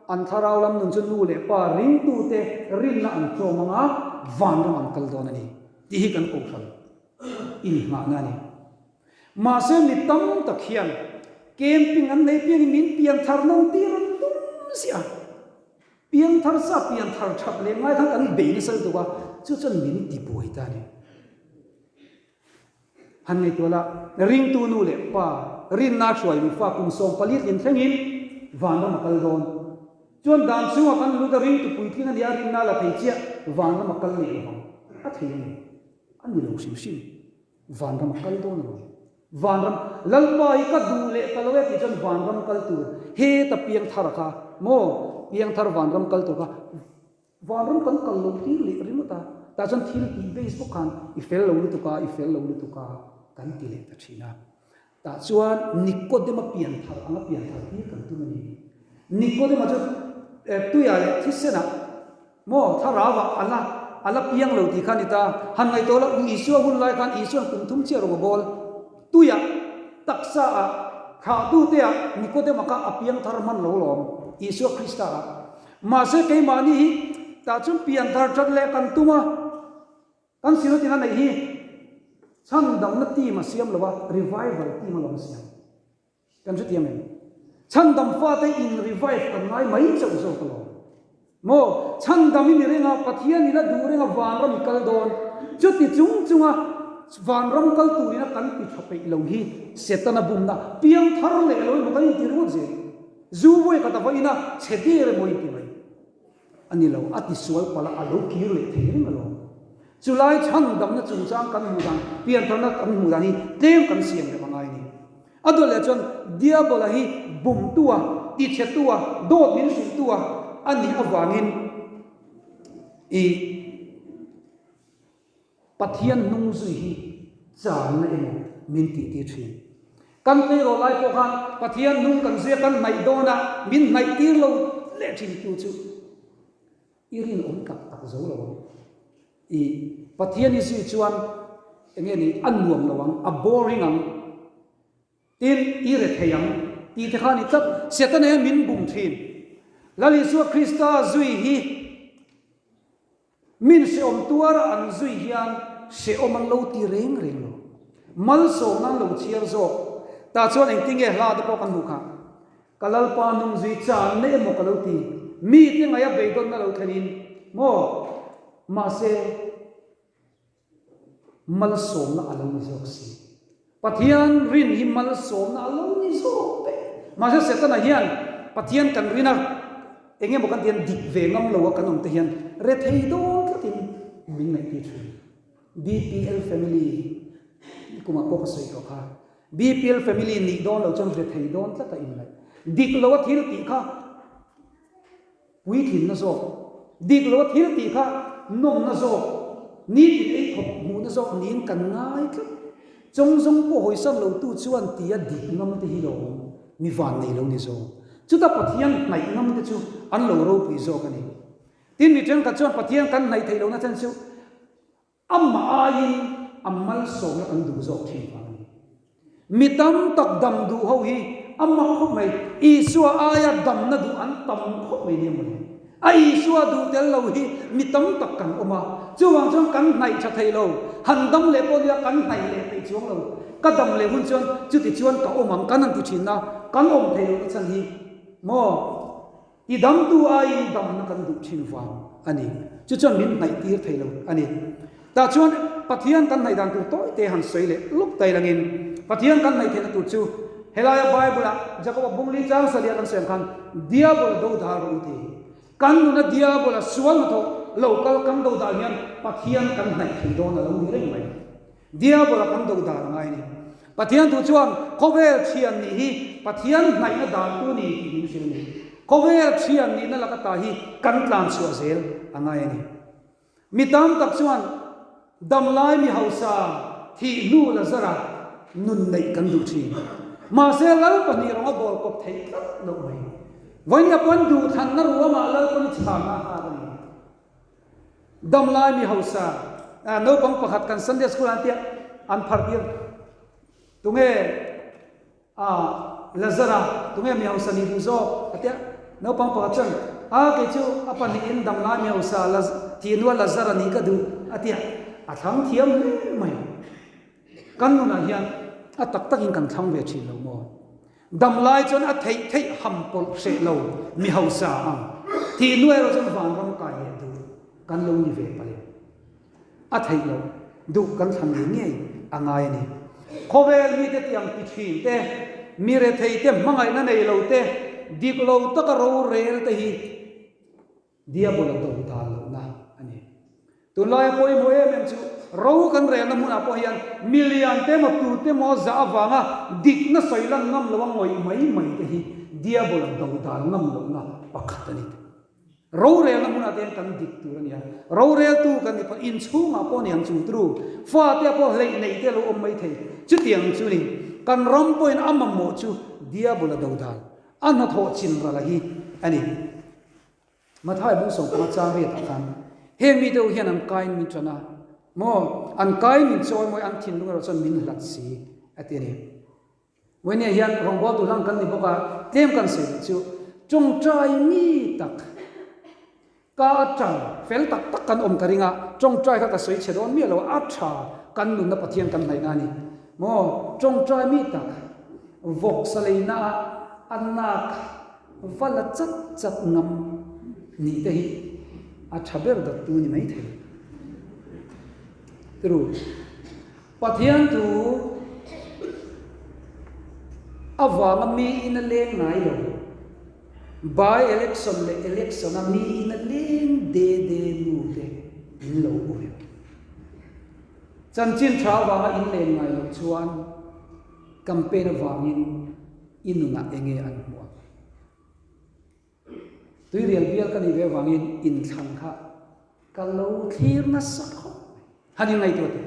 Speaker 1: an thlarau lam nun chu nu leh pa ringtute rinna an tlawm anga vanram an kal dawn a ni tih hi kan kohhran inngahna a ni. Mahse mi tam tak hian camping an nei piangin min pianthar nawn tir an tum ziah a, pianthar sa pianthar that leh ngai khan kan bei nasa lutuk a, chu chuan min ti buai ta a ni. Han ngaihtuah la, ringtu nu leh pa rinna hruai nufa kum 14 tlin thlengin vanram a kal dawn. Chuan dan chungah kan lut a ringtu puitling a nia rinna la thei chiah vanram a kal leh lovang. A thei a ni. A ni lo hrim hrim. Vanram a kal dawn alawm. Vanram, Lalpa hi ka duh leh ta lo e tih chuan vanram kal tur heta piangthar a kha maw? Piangthar vanram kal tur kha vanram kan kal lo tir leh ringawt a, tah chuan thil tih base bawk khan i fel lo lutuk a, i fel lo lutuk a kan ti leh ta thin a. Tah chuan Nikodema pianthar anga pianthar tir kan tum a ni. Nikodema chu tuiah leh thisenah maw thlarauah a la a la piang lo tih kha a ni ta. Han ngaihtuah la, Isua hun lai khan Isua'n kum thum chiah rawng a bawl. Tuiah, taksaah, thlahtuteah Nikodema kha a piang thar hman lo lawm, Isua Krista ah. Mahse keimahni hi tah chuan pianthar that leh kan tum a. Kan silotin a neih hi chhandamna team a siam lo a, revival team a lo a siam. Kan hrethiam em? Chhandam fate in revive kan ngai mai chauh zawk alawm. Maw? Chhandam i ni reng a, Pathian i la duh reng a vanram i kal dawn. Chuti chung chunga vanram kal turin a kan ti tha peih lo hi Setana bumna piang thar leh lo emaw kan inti ringawt zel. Zu vawi khat a va in a, chhe der emaw inti mai. A ni lo, a tisual palh a, a lo kir leh thei reng alawm. Chulai chhandamna chungchang kan hmuh dan, piantharna kan hmuh dan hi tlem kan siam rem a ngai a ni. A dawt leh chuan Diabola hi bumtu a, tichhetu a, dawt min hrilhtu a a nih avangin i Pathian hnung zui hi channa emaw min tih tir thin. Kan tleirawl lai pawh khan Pathian hnung kan zui a, kan hnaih dawn a, min hnaih tir lo leh thin tu chu i rinawm tak tak zo lo ang. I Pathian i zui chuan eng nge ni a nuam lo ang, a boring ang. Tin, i re thei ang tih te kha a ni tlat. Setana hian min bum thin. Lal Isua Krista zui hi Min hrehawm tuara an zui hian hrehawm an lo ti reng reng lo. Malsawmna an lo chhiar zawk. Tah chuan engtinge hla te pawh kan hmuh kha. Ka Lalpa nung zui chan na emaw ka lo ti. Mite ngaia beidawnna lo thlenin maw? Mahse, malsawmna a lo ni zawk si. Pathian rin hi malsawmna a lo ni zawk daih. Mahse Setana hian Pathian kan rin a, eng emaw kan tihian dik ve ngam lo a kan awm te hian rethei dawn tlatin min ngaihtir thin. BPL family kumah pawh ka sawi tawh kha. BPL family nih dawn lo chuan rethei dawn tlata inngaih. Dik lo a thil tih kha Puitlinna zawk, dik lo a thil tih kha nawmna zawk, nitin ei khawp hmuhna zawk niin kan ngai tlat. Chawng zawng pawh hawisan lo tu chuan tia dik ngam te hi lo awm, mi van nei lo ni zawk. Chuta Pathian hnaih ngam te chu an lo ropui zawk a ni. Tin, mi thenkhat chuan Pathian kan hnaih theih lohna chhan chu Amah aiin a malsawmna kan duh zawk thin vang a ni. Mi tam tak dam duh ho hi a mak khawp mai. Isua aia damna duh an tam khawp mai nia mawle. A Isua duh tel lo hi mi tam tak kan awm a. Chuvang chuan kan hnaih tha thei lo. Han dam leh pawh nia kan hnaih leh peih chuang lo. Ka dam leh hun chuan chuti chuan ka awm ang kan han ti thin a, kan awm thei lohna chhan hi maw? I damtu aiin damna kan duh thin vang a ni. Chu chuan min hnaih tir thei lo a ni. Tah chuan Pathian kan hnaih dan tur tawi te han sawi leh lawk tai langin Pathian kan hnaih theihna tur chu helaia Bible-ah Jakoba bungli chang salia kan sawi ang khan Diabol a do dal rawh u ti. Kan nuna Diabol a sual hnathawh lo kal kan do dal hian Pathian kan hnaih thei dawn a lo ni reng mai. Diabola kan do dan a ngai a ni. Pathian thu chuan khawvel thian nih hi Pathian hnaihna dantu ni tih min hrilh a ni. Khawvel thian nihna laka ta hi kan tlan chhuah zel a ngai a ni. Mi tam tak chuan damlai mi hausa thih hnu la zara nun neih kan duh thin. Mahse Lalpahnih rawng a bawl kawp theih tlat loh mai. Vawinia pawn duhthlanna ruamah Lalpani chhana a nghak a ni. Damlai mi hausa naupang pakhat kan Sunday school an tia an phar tir tunge a Lazara tunge mi hausa ni duh zawk a tia naupang pakhat chuan a kei chu a pahnihin damlai mi hausa thihnua Lazara nih ka duh a tia a thlang thiam hle mai. Kan nunah hian a tak takin kan thlang ve thin lo maw? Dam lai chuan a theih theih ham pawlh hreh lo mi hausa ang tih hnu erawh chuan vanram kai leh duh kan lo ni ve palh em? A theih loh duh kan thlan ngei ngei a ngai a ni. Khawvel mite tiang ti thin te, mi rethei te hmangaihna nei lo te, dik lo taka rorel te hi Diabola do dan lohna a ni. Tunlaia pawimawh em em chu ro kan relna hmunah pawh hian milian te emaw tute emaw zah avanga dikna sawi lan ngam loa ngawih mai mai te hi Diabola dodal ngam lohna pakhat a ni. Rorelna hmunah te hian kan dik tur a ni a, roreltu kan ni pawh inchhungah pawh ni ang chu turu fate pawh hleih neih te a lo awm mai thei. Chutiang chu ni kan ram pawhin a mamawh chu Diabola dodal a hnathawh chinrala hi a ni. Mathai bung 15 chang riatah khan heng mite ho hian an kain min ṭan a, maw, an kain min chawi mawi, an thinlung erawh chuan min hlat si a ti a ni. Vawinia hian rawngbawltu hlang kan ni bawk a, tlem kan sawi duh chu ṭawngṭai mi tak ka aṭang fel tak tak kan awm ka ring a, ṭawngṭai kha ka sawi chhe dawn miah lo, a ṭha kan nunna Pathian kan hnaihna a ni. Maw, ṭawngṭai mi tak vawksa leina ah a nak Va la chat chat ngam nih te hi a tha ber dawttu ni mai thei. Tiru, Pathian thu avanga miin a leng ngai lo, by election leh election a miin a leng de de nu te in lo awm em? Chanchin tha avanga in len ngai loh chuan campaign avangin I nunah enge an hmuh ang? Tuirial bial ka nih ve avangin inthlan kha ka lo thlir nasa khawp mai. Han inngaihtuah teh.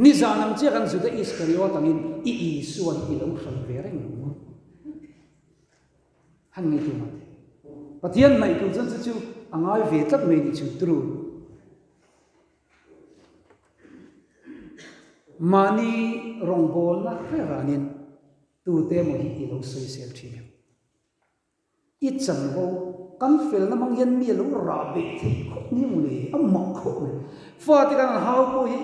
Speaker 1: Nizan ang chiah kan Juda Iskariot angin i Isua hi i lo hran ve reng lo maw? Han ngaihtuah mah teh. Pathian hnaih tur chuan chu chu a ngai ve tlat mai nih chu turu. Mahni rawngbawlna hre ranin tute emaw hi i lo sawisel thin em? I chanvo kan felna hmang hian mi a lo rah beh theih khawp ni maw le? A mak khawp mai. Fate kan han hau pawh hi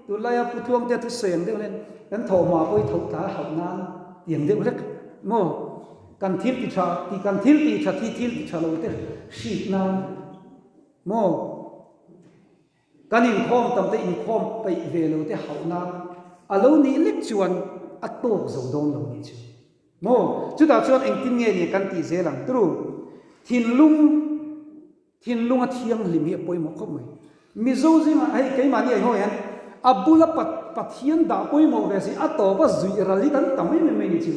Speaker 1: tunlaia Pu Tluangtea thusawi ang deuh hian kan thawhhma pawh hi tho tlai hauh nan tiang deuh hlek maw? Kan thil ti tha ti kan thil ti tha thi thil ti tha lo te hrik nan Maw? Kan inkhawm tam te inkhawm peih ve lo te hauh nan a lo nih lek chuan a tawk zo dawn lo nih chu. Maw? Chutah chuan engtin nge ni kan tih zel ang turu? Thinlung, thinlung a thianghlim hi a pawimawh khawp mai. Mizo zingah hei keimahni ai ho hian a bula Pathian dah pawimawh ve si a tawp a zuih ral hi kan tam em em mai ni chu.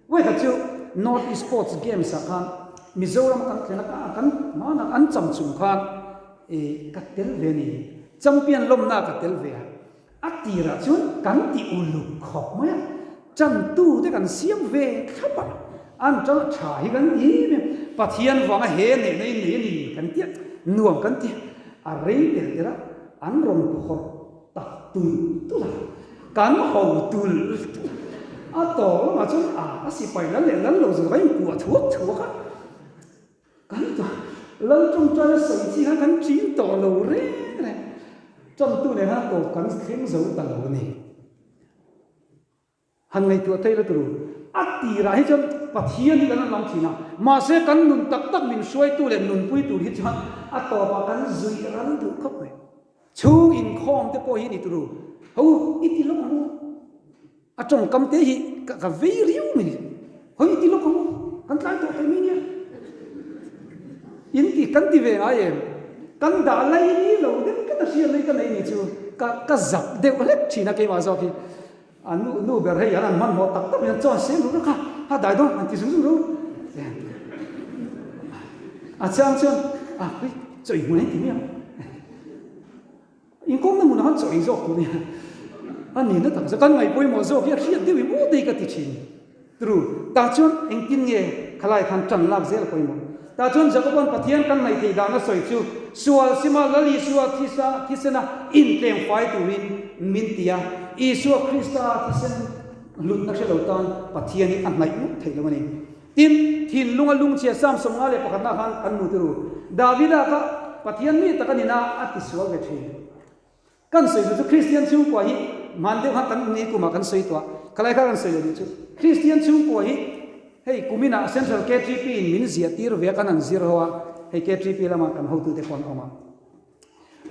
Speaker 1: Vawikhat chu North East Sports Games ah khan Mizoram a kan thlen a, kan hmanah an cham chung khan ih ka tel ve a ni. Champion lawmna ka tel ve a. A tirah chuan kan ti uluk khawp mai a, chantu te kan siam ve thlap a, an tan a tha hi kan ti em em. Pathian vanga he nehna in nei a ni kan ti a, nuam kan ti a. A rei tel tel a, an rawn phawrh tak tulh tulh a, kan ho tulh tulh a. A tawp lamah chuan a a sipai lal leh lal lo zawk a inkuah thuak thuak a. Kan ta lal tawngtaina sawi chi khan kan chin tawh lo reng reng. Tawngtu nen khan tawp kan thleng zo ta lo a ni. Han ngaihtuah thei la turu. A tirah hi chuan Pathian hi kan han lam thin a, mahse kan nun tak tak min hruaitu leh nunpui tur hi chuan a tawpah kan zuih ral duh khawp mai. Chhung inkhawm te pawh hi ni turu. Ho, i ti lawk ang u. A tawngkam te hi ka vei riau mai ni. Hawi i ti lawk ang u, kan tlai tawh thei mai nia. In ti kan ti ve ngai em? Kan dah lai ni lo deuh ka ta hriat mai ka nei ni chu ka ka zak deuh hlek thin a keimah zawk hi. A nu nu ber hei an an hmanhmawh tak tak mai an chuan sem ru kha ha dai dawn an ti zung zung ru. A chang chuan a pui chawi hmun an ti mai ang. Inkawmna hmunah khan chaw ei zawk tur nia. A nihna tak chu kan ngaih pawimawh zawk hi a hriat deuh em aw tei ka ti thin. Tru, tah chuan engtin nge khalai khan tan lak zel a pawimawh. Tah chuan Jakoba'n Pathian kan ngaih theih dan a sawi chu sual sima Lal Isua thisa thisena intleng fai turin min ti a. Isua Krista thisen hlutna hre lo tan Pathian hi a hnaih ngawt theih lo a ni. Tin, thinlunga lungchhia Psalm 51 khan kan hmu turu. Davida kha Pathian mi tak a nina a tisual ve thin. Kan sawi duh chu Kristian chhungkua hi hman deuh khan kan ni kumah kan sawi tawh a, khalai kha kan sawi leh duh chu Kristian chhungkua hi hei kuminah Central KTP in min ziah tir ve a kan han zir ho a, hei KTP lama kan hotute pawh an awm a.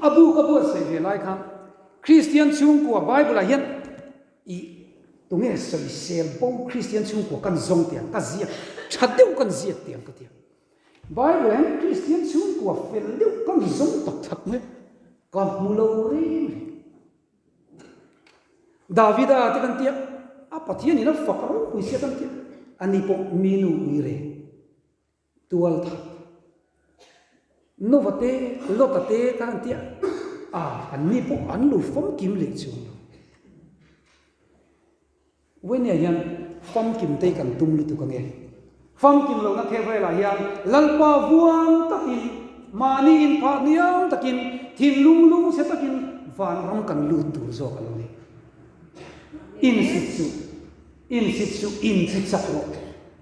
Speaker 1: A bu ka buatsaih ve lai khan Kristian chhungkua Bible ah hian I tunge sawisel bo Kristian chhungkua kan zawng tiang ka ziak tha deuh kan ziak tiang ka ti a. Bible hian Kristian chhungkua fel deuh ka mi zawng tak tak mai ka hmu lo reng reng. Davida te kan tia a Pathian in a fak ropui sia kan tia ani pawh mi nu ui reng tual that Nova te Lota te kan han tia a an ni pawh an lo famkim leh chuang lo. Wenia hian famkim te kan tum lutuk ange. Famkim lohna khevrelah hian Lalpa vuang takin, mahni inphah hniam takin, thinlung lungchhe takin vanram kan lut tur zawk a lo ni. Insit suh, insit suh, inchi chak rawh.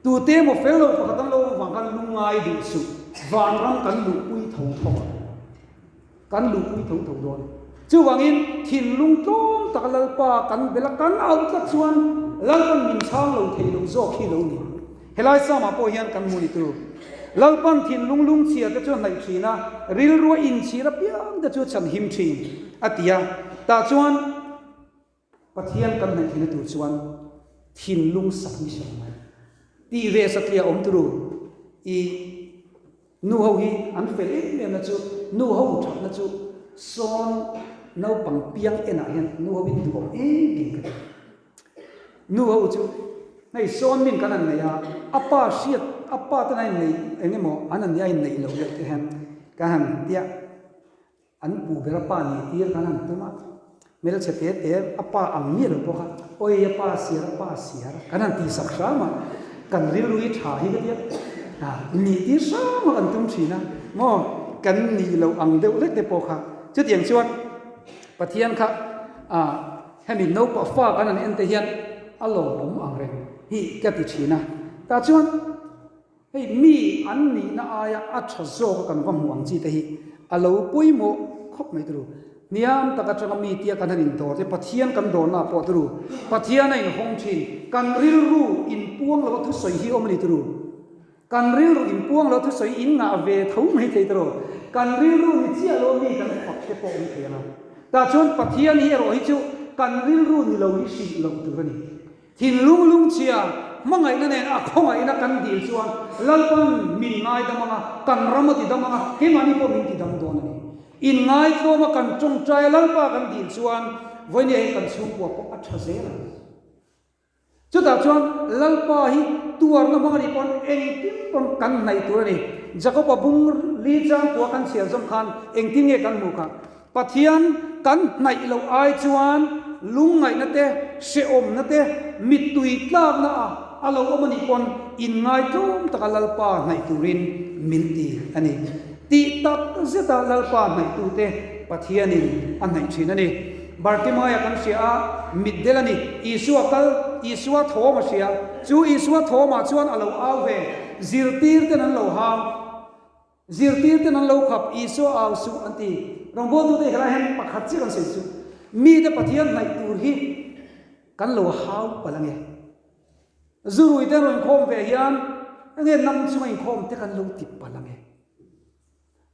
Speaker 1: Tute emaw fel lo pakhat an lo awm vang khan lungngai duh suh, vanram kan luhpui tho tho ang. Kan luhpui tho tho dawn. Chuvangin thinlung tlawm taka Lalpa kan bel a, kan auh tlat chuan Lalpan min chhang lo thei lo zawk hi lo ni. Helai Psalm-ah pawh hian kan hmu ni tur. Lalpan thinlung lungchhia te chu a hnaih thin a, rilrua inchhir apiang te chu a chhanhim thin, a ti a. Tah chuan Pathian kan hnaih theihna tur chuan thinlung submission mai tih ve satliah awm turu i nu ho hi an fel em em na chu nu ho thatna chu sawn naupang piang enah hian nu ho in duhawm em em ka ti. Nu ho chu hei sawn min kan han nei a, a pa hriat a pa ten a inneih eng emaw an han nih a inneih loh deuh te hian ka han tia. An pu ber a pa nih tir kan han tum a, hmelchhe te te a pa ang miah lo pawh kha awi a pa siar a pa siar kan han tihsak hram a, kan rilru hi tha hi ka tia a nih tir hram a kan tum thin a maw kan nih loh ang deuh lek te pawh kha chutiang chuan Pathian kha a hemi naupang fa kan han en te hian a lawmawm ang reng hi ka ti thin a tah chuan Hei mi an nihna aia a tha zawk a kan va hmuh ang chi te hi a lo pawimawh khawp mai turu. Hniam tak atanga mi tia kan han indawr te Pathian kan dawrna ah pawh turu Pathian a inhawng thin. Kan rilru inpuang lo a thusawi hi awm a ni turu. Kan rilru inpuang lo a thusawi in ngah ve tho mai thei turu. Kan rilru ni chiah lo mi kan fak te pawh awm thei ang a. Tah chuan Pathian hi erawh hi chu kan rilru ni lo hi hrilh loh tur a ni. Thinlung lungchhia hmangaihna nen a khawngaihna kan dil chuan Lalpan min ngaidam ang a, kan ram a tidam ang a, keimahni pawh min tidam dawn a ni. Inngaitlawma kan tawngtai a Lalpa kan dil chuan vawinia hian kan chhungkua pawh a tha zel ang. Chutah chuan Lalpa hi tuarna hmang a nih pawn engtin pawn kan hnaih tur a ni. Jakob-a bung li changkua kan chhiar zawm khan engtin nge kan hmuh kha? Pathian kan hnaih loh ai chuan lungngaihna te, hrehawmna te, mittui tlakna a a lo awm a nih pawn inngaitlawm taka Lalpa hnaih turin min ti a ni. Tih tak zeta Lalpa hnaihtute Pathianin a hnaih thin a ni. Bartimaia kan hria a, mitdel a ni. Isua kal, Isua thawm a hria. Chu Isua thawmah chuan a lo au ve. Zirtirten an lo hau. Zirtirten an lo khap, Isua au suh an ti. Rawngbawltute hi helai hian pakhat chiah kan sawi chu, mite Pathian hnaih tur hi kan lo hau palh ange. Zuruite an rawn inkhawm ve hian enge nam chunga inkhawm te kan lo ti palh ange.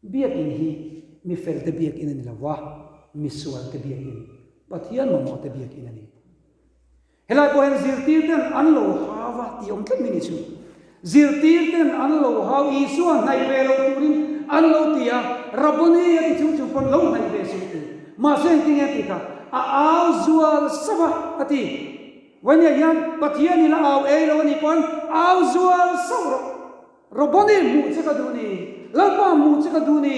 Speaker 1: Biakin hi mi felte biakin a ni lo va, misualte biakin, Pathian mamawhte biakin a ni. Helai pawh hian zirtirten an lo hau a tih awm tlat mai ni chu. Zirtirten an lo hau, Isua hnaih ve lo turin an lo ti a, Rabboni a ti chung chung pawn lo hnaih ve suh ti. Mahse engtin nge a ti kha? A au zual sauh a, a ti. Vawinia hian Pathian in a au ei lo a nih pawn au zual sauh rawh. Rabboni hmuh che ka duh ni, Lalpa hmuh che ka duh ni.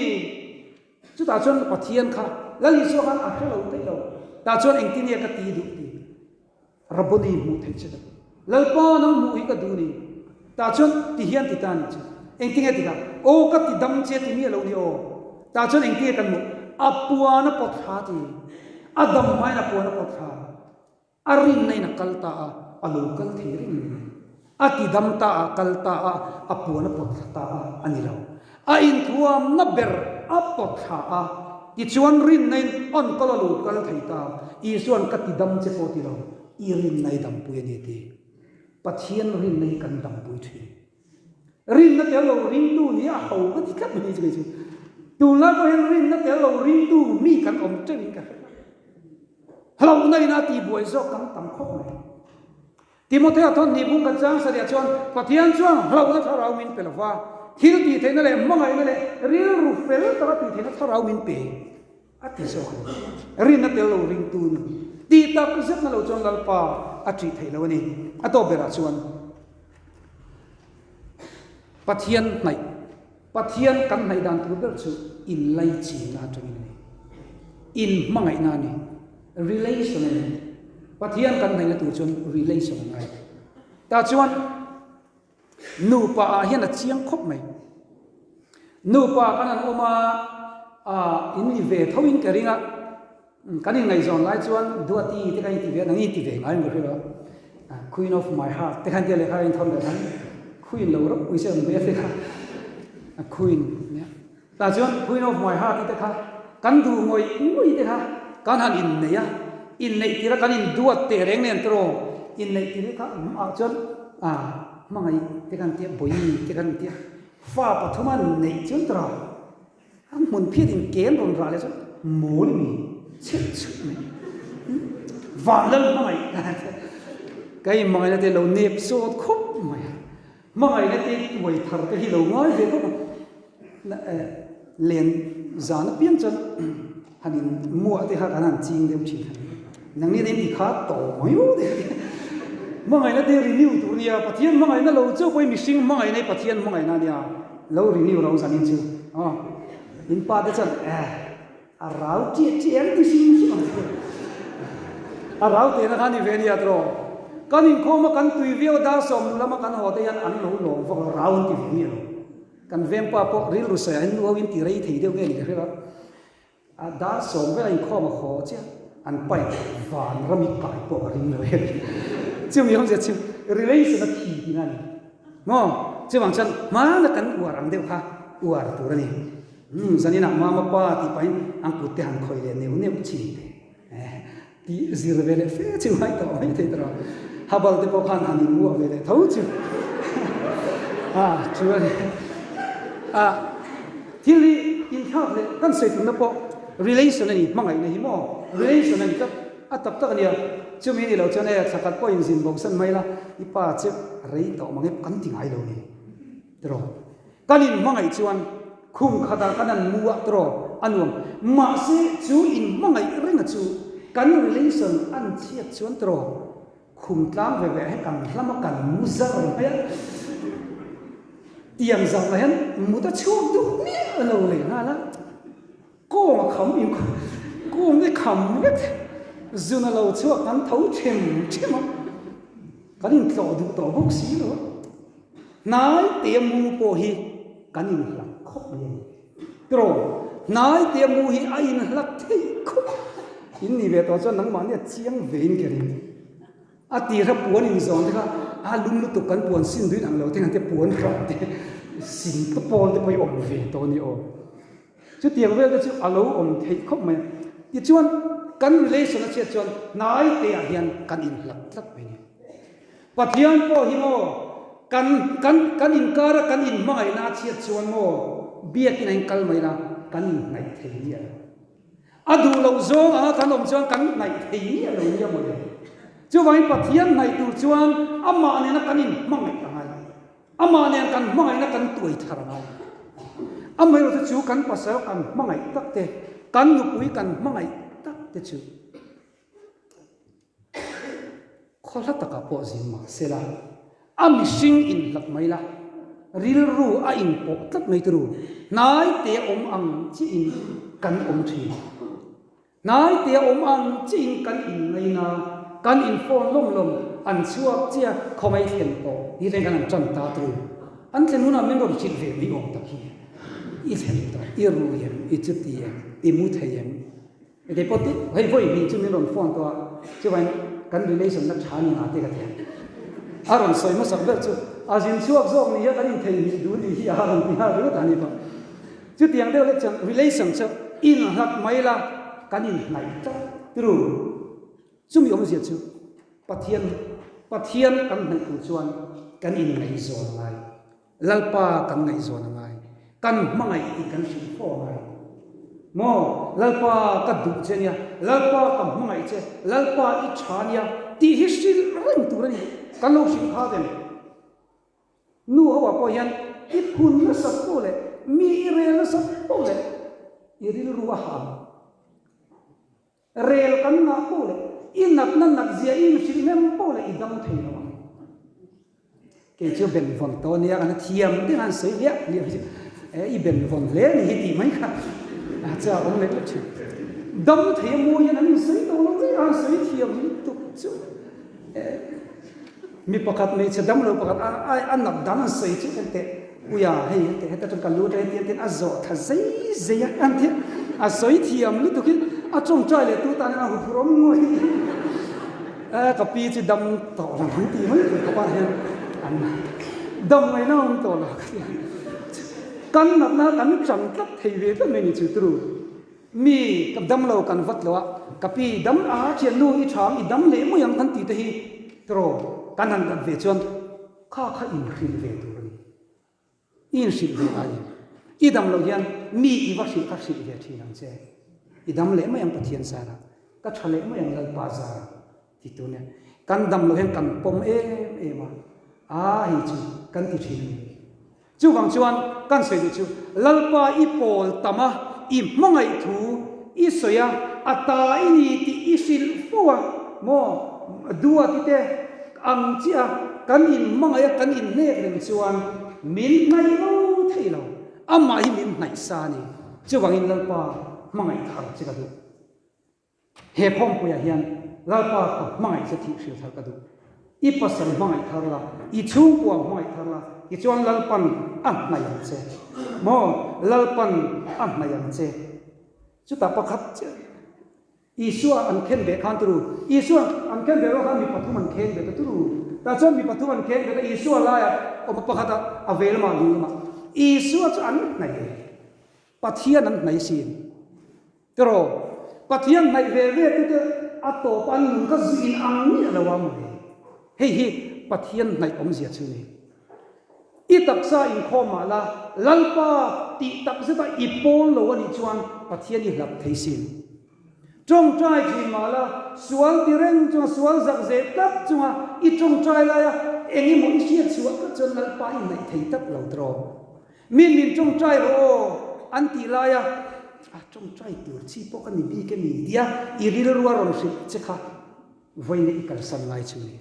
Speaker 1: Chutah chuan Pathian kha Lal Isua khan a hre lo theih lo. Tah chuan engtin nge ka ti duh ti? Rabboni hmuh theih che ka duh. Lalpa nang hmuh hi ka duh ni. Tah chuan ti hian ti ta ni chu. Engtin nge ti kha? Aw ka ti dam che ti miah lo ni aw. Tah chuan engtin nge kan hmuh? A puan a pawt thla ti. A dam hmain a puan a pawt thla. A rinna in a kal ta a, a lo kal thei reng mai. A ti dam ta a, kal ta a, a puan a pawt thla ta a, a ni lo. A inthuamna ber a pawt thla a, tichuan rinna in an kal a lo kal thei ta. Isua'n ka ti dam che pawh ti lo, i rinna i dampui a ni a ti. Pathian rinna hi kan dampui thin. Rinna tel lo ringtu nih a ho ka ti tlat mai chu kei chu. Tunlai pawh hian rinna tel lo ringtu mi kan awm teuhin ka hre. Hlauhna ina tihbuai zawk kan tam khawp mai. Timothea thawn hnih bung khat chang sarih ah chuan Pathian chuan hlauhna thlarau min pe lo va. Thil tih theihna leh hmangaihna leh rilru fel taka tih theihna thlarau min pe a ti zawk a ni. Rinna tel lo ringtu nun tih tak zetna lo chuan Lalpa a ṭih theih lo a ni. A tawp berah chuan Pathian hnaih, Pathian kan hnaih dan tur ber chu inlaichinna atangin a ni. Inhmangaihna a ni. Relation a ni. Pathian kan hnaihna tur chuan relation a ngai. Tah chuan Nupa ah hian a chiang khawp mai. Nupa kan han awm a, ah in ni ve tho in ka ring a, kan inngaihzawn lai chuan Duati te kha in ti ve a, nang i ti ve ngai ang ka hria a, Queen of my heart te kha in tia lehkha in thawn leh khan Queen lo ropui se ang ve a te kha, Queen nia. Tah chuan Queen of my heart te kha kan duh ngawih ngawih te kha kan han inneih a, inneih tirh a kan induat teh reng nen tawh inneih tirh kha ah chuan ah hmangaih te khan tia bawi te khan tia fa pathum a neih chuan tawh a hmun phiat in ken rawn rah leh chuan mawl mi chheuh chheuh mai van lal hmangaih ka inhmangaihna te lo nep sawt khawp mai a. Hmangaihna te tuai thar te hi lo ngai ve khawp a, len zan apiang chuan han in muah te kha kan han ching deuh thin a ni. Nangni in ti kha tawh mai u te Hmangaihna te renew tur nia, Pathian hmangaihna lo chauh pawhin mihring hmangaihna hi Pathian hmangaihna ania, lo renew ro zan in chu aw in pa te chuan eh A rau chiah chiah ang ti hrim hrim ang chu. A rau tehna kha ni ve nia tawh. Kan inkhawm a kan tui viau a dar sawmnu lama kan haw te hian an lo lawm vak lo, rau an ti ve miah lo. Kan vengpa pawh rilru sawiah hian nu ho in ti rei thei deuh nge ni ka hria a. A dar sawm vela inkhawm a haw chiah an paih van rami kai pawh a ring lo em. Chumi awmzia chu relation a thi tihna a ni. Maw? Chuvang chuan hmana kan uar ang deuh kha uar tur a ni. Umm zaninah mama pa tih pahin an kut te han khawih leh neuh neuh chin te eh tih zir ve leh fe chu ngai tawh mai thei tawh a, habal te pawh khan han inmuah ve leh tho chu a chuan a thil hi inthlak leh kan sawi tumna pawh relation a ni hmangaihna hi maw relation a ni tlat a tak tak a nia chumi ni lo chuan e thla khat pawh inzin bo san mai la i pa chu rei tawh mang e kan ti ngai lo ni. Tiraw? Kan inhmangaih chuan khum khatah kan han mu a tiraw? A nuam. Mahse, chu inhmangaih renga chu kan relation an chhiat chuan tiraw? Khum tlang ve ve ah hian kan hlam a, kan mu zar mai a. Tiang zar lah hian mut a chhuak duh miah lo leh nghal a. Kawng a kham in kawng i kham vek zun a lo chhuak kan tho them them a, kan intlawh duh tawh bawk si lo a, hnai te a mu pawh hi kan inhlat khawp mai a ni. Tiraw, hnai te a mu hi a inhlat theih khawp a, in ni ve tawh chuan nangmahni a chiang ve in ka ring. A tirha puan inzawn te kha a lum lutuk kan puan sin duin ang lo te khan te puan hrang te sin te pawl te pawh hi awm ve tawh a ni aw. Chutiang vel te chu a lo awm theih khawp mai a. Tichuan, kan relation a chhiat chuan hnai te ah hian kan inhlat tlat mai a ni. Pathian pawh hi maw kan kan kan inkar a kan inhmangaihna a chhiat chuan maw biakin a inkal mai la kan inhnaih thei miah lo. A duh loh zawng anga kan awm chuan kan hnaih thei miah lo nia mawle. Chuvangin Pathian hnaih tur chuan amah nena kan inhmangaih a ngai. Amah nen kan hmangaihna kan tuai thar a ngai. Amaherawhchu chu kan pasal kan hmangaih tak te, kan nupui kan hmangaih tak te chu khaw hla takah pawh zin mah se la, a mihring inhlat mai la, rilru a inpawh tlat mai turu, hnai te awm ang chiahin kan awm thin. Hnai te a awm ang chiin kan inngaina, kan in phone lawm lawm, an chhuak chiah khawngaih thlen tawh ni thleng khan an tan ta tru. An thlen hunah min rawn hrilh ve mai awm tak hi. I thlen tawh, i rui em, i chuti em, i mu thei em? Kei pawh ti, hei vawi hnih chu min rawn phone tawh a, chuvain kan relation na tha ni nga te ka ti ang. A rawn sawi hmasak ber chu, a zin chhuak zawk ni hian kan intheihnghilh duh ni hi a rawn ti nghal ringawt a ni pawh. Chutiang deuh leh chuan relation chu inhlat mai la kan inhnaih tlat turu. Chumi awmzia chu Pathian Pathian kan hnaih tur chuan kan inngaihzawn a ngai. Lalpa kan ngaihzawn a ngai. Kan hmangaih tih kan hrilh fo a ngai. Maw Lalpa ka duh che nia, Lalpa ka hmangaih che, Lalpa i tha nia tih hi hrilh reng tur a ni. Kan lo hrilh kha ve. Nu ho ah pawh hian. i phun nasat poh leh mi i rel nasat poh leh i rilru a hah ang. Rel kan ngah poh leh i natna nat zia i inhrilh hnem poh leh i dam thei lo ang. Kei chu ben vawn tawh ania kan thiam deuh an sawi hliah hliah hi chu e i ben vawn hle ni hi tih mai kha a chu a awm leh leh thin. Dam thei a mawi hian an insawi tawh lo zet a, an sawi thiam lutuk chu e mi pakhat hmeichhe dam lo pakhat a a nat dan an sawi chu en teh uia hei en teh heta chuan ka lu atang hian tian a zawh tha zei zei a an ti a sawi thiam lutuk hi a tawngtai leh tu tan hian a huphurh awm ngawih. Eh ka pi chu dam tawh lo ang tih mai tur khawpah hian an dam ngaihna awm tawh lo ka ti a. Kan natna kan chang tlat thei ve tlat mai ni chu turu. Mi ka dam lo kan vat lo a, ka pi dam a thiannu i thang i dam leh mai ang kan tih te hi tiraw kan han dat ve chuan kha kha inhrilh ve tur a ni. I inhrilh ve ai. I dam loh hian mi i va hrilh kha hrilh ve thin ang che. I dam leh mai ang Pathian zara, ka tha leh mai ang Lalpa zara ti tur nia. Kan dam loh hian kan pawm em em a, aa hei chu kan ti thin a ni. Chuvang chuan kan sawi duh chu Lalpa i pawl tam a, i hmangaih thu i sawi a, a ta i ni tih i hrilh fo a maw duati te ang chiah a kan inhmangaih a kan inhnek reng chuan min hnaih lo thei lo, amah hi min hnaih sa a ni. Chuvangin Lalpa hmangaih thar che ka duh. He khawmpuiah hian Lalpa ka hmangaih che thih hrilh thar ka duh. I pasal hmangaih thar la, i chhungkua hmangaih thar la, tichuan Lalpan a hnaih ang che. Maw? Lalpan a hnaih ang che. Chutah pakhat chiah. Isua an khen beh khan turu. Isua an khen beh rual khan mi pathum an khen beh ta turu. Tah chuan mi pathum an khen beh ta Isua laiah awm a pakhat a, a vei lamah ding lamah. Isua chu an hnaih e. Pathian an hnaih sin. Tiraw? Pathian hnaih ve ve tute a tawp an nun kha zu in ang miah lo a mawle. Hei hi Pathian hnaih awmzia chu ni. I taksa inkhawm mah la, Lalpa tih tak zeta i pawl lo a nih chuan Pathian i hlap thei sin. Tawngtai thin mah la, sual ti reng chunga sual zak zeh tlat chunga i tawngtai laia eng emaw i hriat chhuah tlat chuan Lalpa i hnaih thei tlat lo tawh. Min min tawngtai rawh aw an tih laia a tawngtai tur chi pawh ka ni bik emi tia i rilru a rawn hrilh che kha vawiin i kalsan ngai chu ni.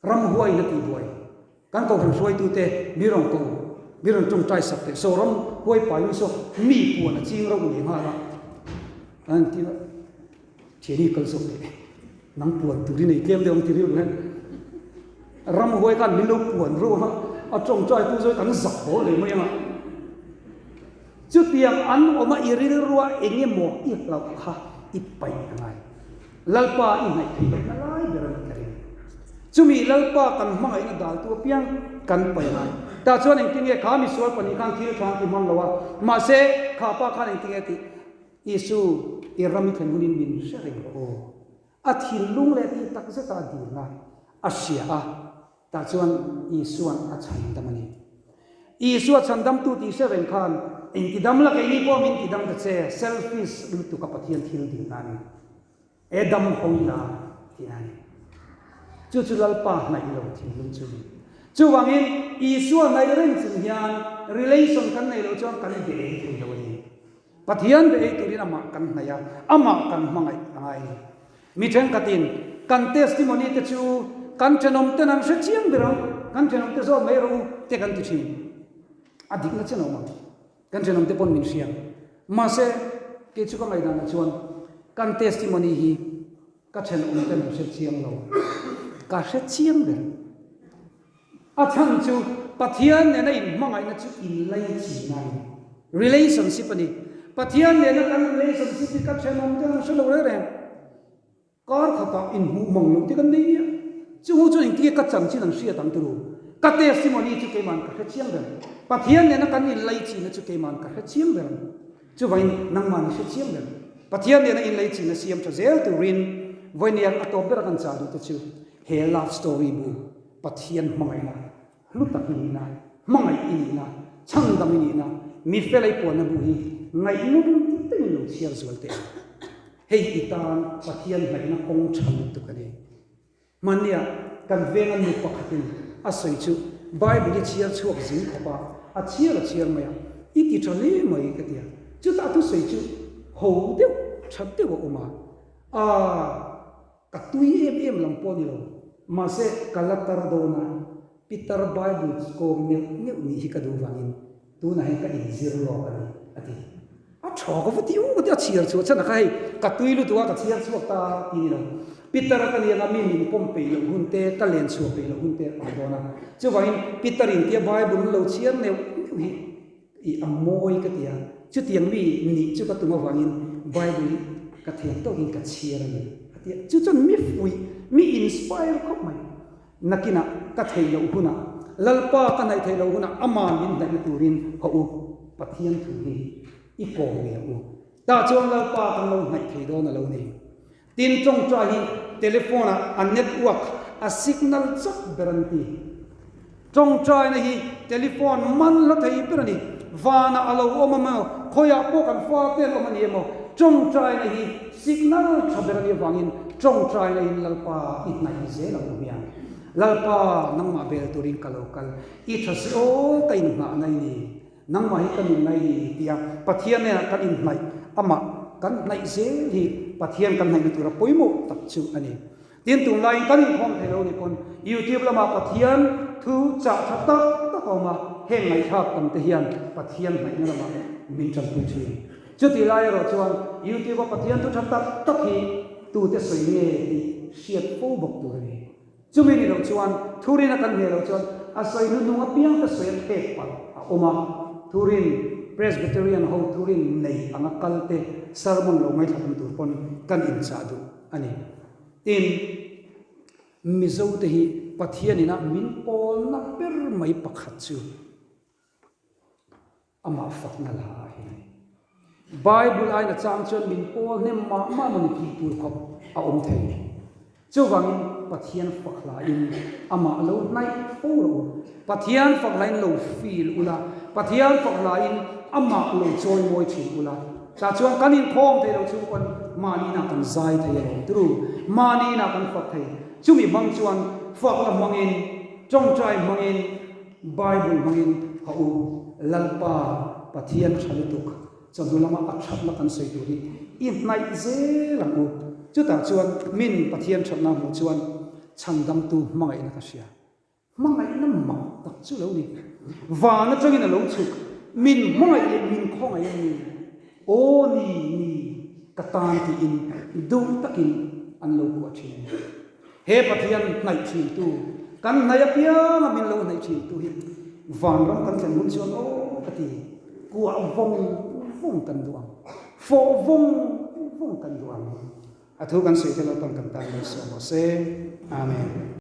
Speaker 1: Ramhuai na tihbuai kan kohhran hruaitute mi rawn ko, mi rawn tawngtai sak teh. Saw ramhuai pai in saw mi puan a ching rauh leh nghal a, an ti a, thiani kal zawk teh, nang puan tur i nei tlem deuh ang ti rilru hian ramhuai khan min lo puan reuh a, a tawngtai tu zawk kan zak haw leh mai ang a. Chutiang an awm a i rilrua eng emaw i hlauh kha i paih a ngai. Lalpa i hnaih theih lohna lai ber a ni ka ring. Chumi Lalpa kan hmangaihna daltu apiang kan paih ngai. Tah chuan engtin nge kha misual pahnih khan thil tha an ti hman lo a, mahse kha pa khan engtin nge tih? Isu, i ram i thlen hunin min hre reng rawh aw. A thinlung leh tih tak zeta a dilna a hria a, tah chuan Isua'n a chhandam a ni. Isua chhandamtu tih hre reng khan intidam la keini pawh min tidam ta che, selfish lutuk a Pathian thil dilna a ni. E dam ho ila tihna a ni. Chu chu Lalpa hnaih lo thinlung chu a ni. Chuvangin Isua hnaih reng chung hian relation kan neih loh chuan kan be ei thei lo a ni. Pathian be ei turin amah kan hnaih a, amah kan hmangaih a ngai a ni. Mi thenkhatin kan testimony te chu kan thenawmten an hre chiang ber ang, kan thenawmte zawt mai rawh u te kan ti thin. A dikna chen a awm ang. Kan thenawmte pawn min hria. Mahse, kei chu ka ngaihdanah chuan kan testimony hi ka thenawmten an hre chiang lo. Ka hre chiang ber. A chhan chu Pathian nena inhmangaihna chu inlaichina a ni. Relationship a ni. Pathian nena kan relationship hi ka thenawmten an hre lo reng reng. Kar khatah inhmuh mang loh te kan nei nia. Chungu chuan engtinge ka chanchin an hriat ang turu. Ka testimony chu keiman ka hre chiang ber. Pathian nena kan inlaichina chu keiman ka hre chiang ber ang. Chuvangin nangmah ni hre chiang ber. Pathian nena inlaichina siam tha zel turin vawinia a tawp bera kan chah duh te chu he love story bu Pathian hmangaihna hlu tak i nihna, hmangaih i nihna, chhandam i nihna, mi fel ei puanna bu hi ngaihnawm takin lo chhiar zual teh ang. Hei i tan Pathian hnaihna kawng tha lutuk a ni. Hmannia kan venga nu pakhatin. A sawi chu Bible i chhiar chhuak zing khawp a, a chhiar a chhiar mai a, i ti tha hle mai ka ti a. Chutah thusawi chu ho deuh tha deuh a awm a, aah ka tui em em lam pawh a ni lo, mahse ka la tar dawn a, Pitar Bible kawm neuh neuh nih hi ka duh vangin Tunah hian ka inzir lawk a ni, a ti. A tha ka va ti u ka ti a, chhiar chhuah chhan a kha hei ka tui lutuk a ka chhiar chhuak ta ti ni lo. Peter a ka ni anga mi min pawm peih loh hun te, ka len chhuah peih loh hun te a awm dawn a. Chuvangin Peter in tia Bible an lo chhiar neuh neuh hi i a mawi ka ti a, chutiang mi nih chu ka tum avangin Bible hi ka thiam tawkin ka chhiar a ni, a ti a. Chu chuan mi fuih, mi inspire khawp mai. Nakinah ka theih loh hunah, Lalpa ka hnaih theih loh hunah Aman min hnaihna turin haw u, Pathian thu hi i kawm ngei ang u. Tah chuan Lalpa kan lo hnaih thei dawn a lo ni. Tin, tawngtai hi telephone ah a network a signal chak ber an ti. Tawngtaina hi telephone man hla thei ber a ni. Vanah a lo awm emaw, khawiah pawh kan fate an awm a ni emaw, tawngtaina hi signal tha ber a nih avangin Tawngtaina in Lalpa i hnaih zel ang u hian. Lalpa, nangmah bel turin ka lo kal. I tha si aw, ka inhnahna i ni. Nangmah hi ka nunna i ni tia Pathian hnenah kan inhnaih, amah kan hnaih zel hi Pathian kan hnaihna tura pawimawh tak chu a ni. Tin, tunlaiin kan inkhawm thei lo ni pawn YouTube lamah Pathian thu chah tha tak tak a awm a, heng ngaihthlak tam te hian Pathian hnaihna lamah min tanpui thin. Chutih lai erawh chuan YouTube a Pathian thu tha tak tak hi tute sawi nge tih hriat fo bawk tur a ni. Chumi ni loh chuan thurin a kan hne loh chuan a sawi hnuhnung apiang te sawi a thlek palh a awm a. Thurin Presbyterian ho thurin nei anga kal te sermon lo ngaithla tam tur pawn kan inchah duh a ni. Tin, Mizo te hi Pathian ina min pawlna ber mai pakhat chu Amah fakna la ah hian a ni. Bible aina chang chuan min pawl hnem mah mah maw ni tih tur khawp a awm thei. Chuvangin Pathian fak hlain amah lo hnaih fo rawh u. Pathian fak hlain lo feel ula, Pathian fak hlain amah lo chawi mawi thin ula. Tah chuan kan inkhawm thei lo chung pawn mahni inah kan zai thei alawm turu. Mahni inah kan fak thei. Chumi hmang chuan fakna hmangin, tawngtai hmangin, Bible hmangin ha u, Lalpa Pathian tha lutuk, chawhnu lama a thatna kan sawi tur hi i hnaih zel ang u. Chutah chuan min Pathian thatna hmuh chuan chhandamtu hmangaihna ka hria. Hmangaihna mak tak chu lo ni. Van atangin a lo chhuk, min hmangaih leh min khawngaih a ni. Aw ni, ni, ka tan tiin duh takin an lo kuah thin a ni. He Pathian hnaih thintu, kan hnaih apianga min lo hnaih thintu hi vanram kan thlen hun chuan aw ka ti, kuah vawng vawng kan duh ang, fawh vawng vawng kan duh ang. A thu kan sawi te Lalpan kan tan mai sawm rawh se. Amen.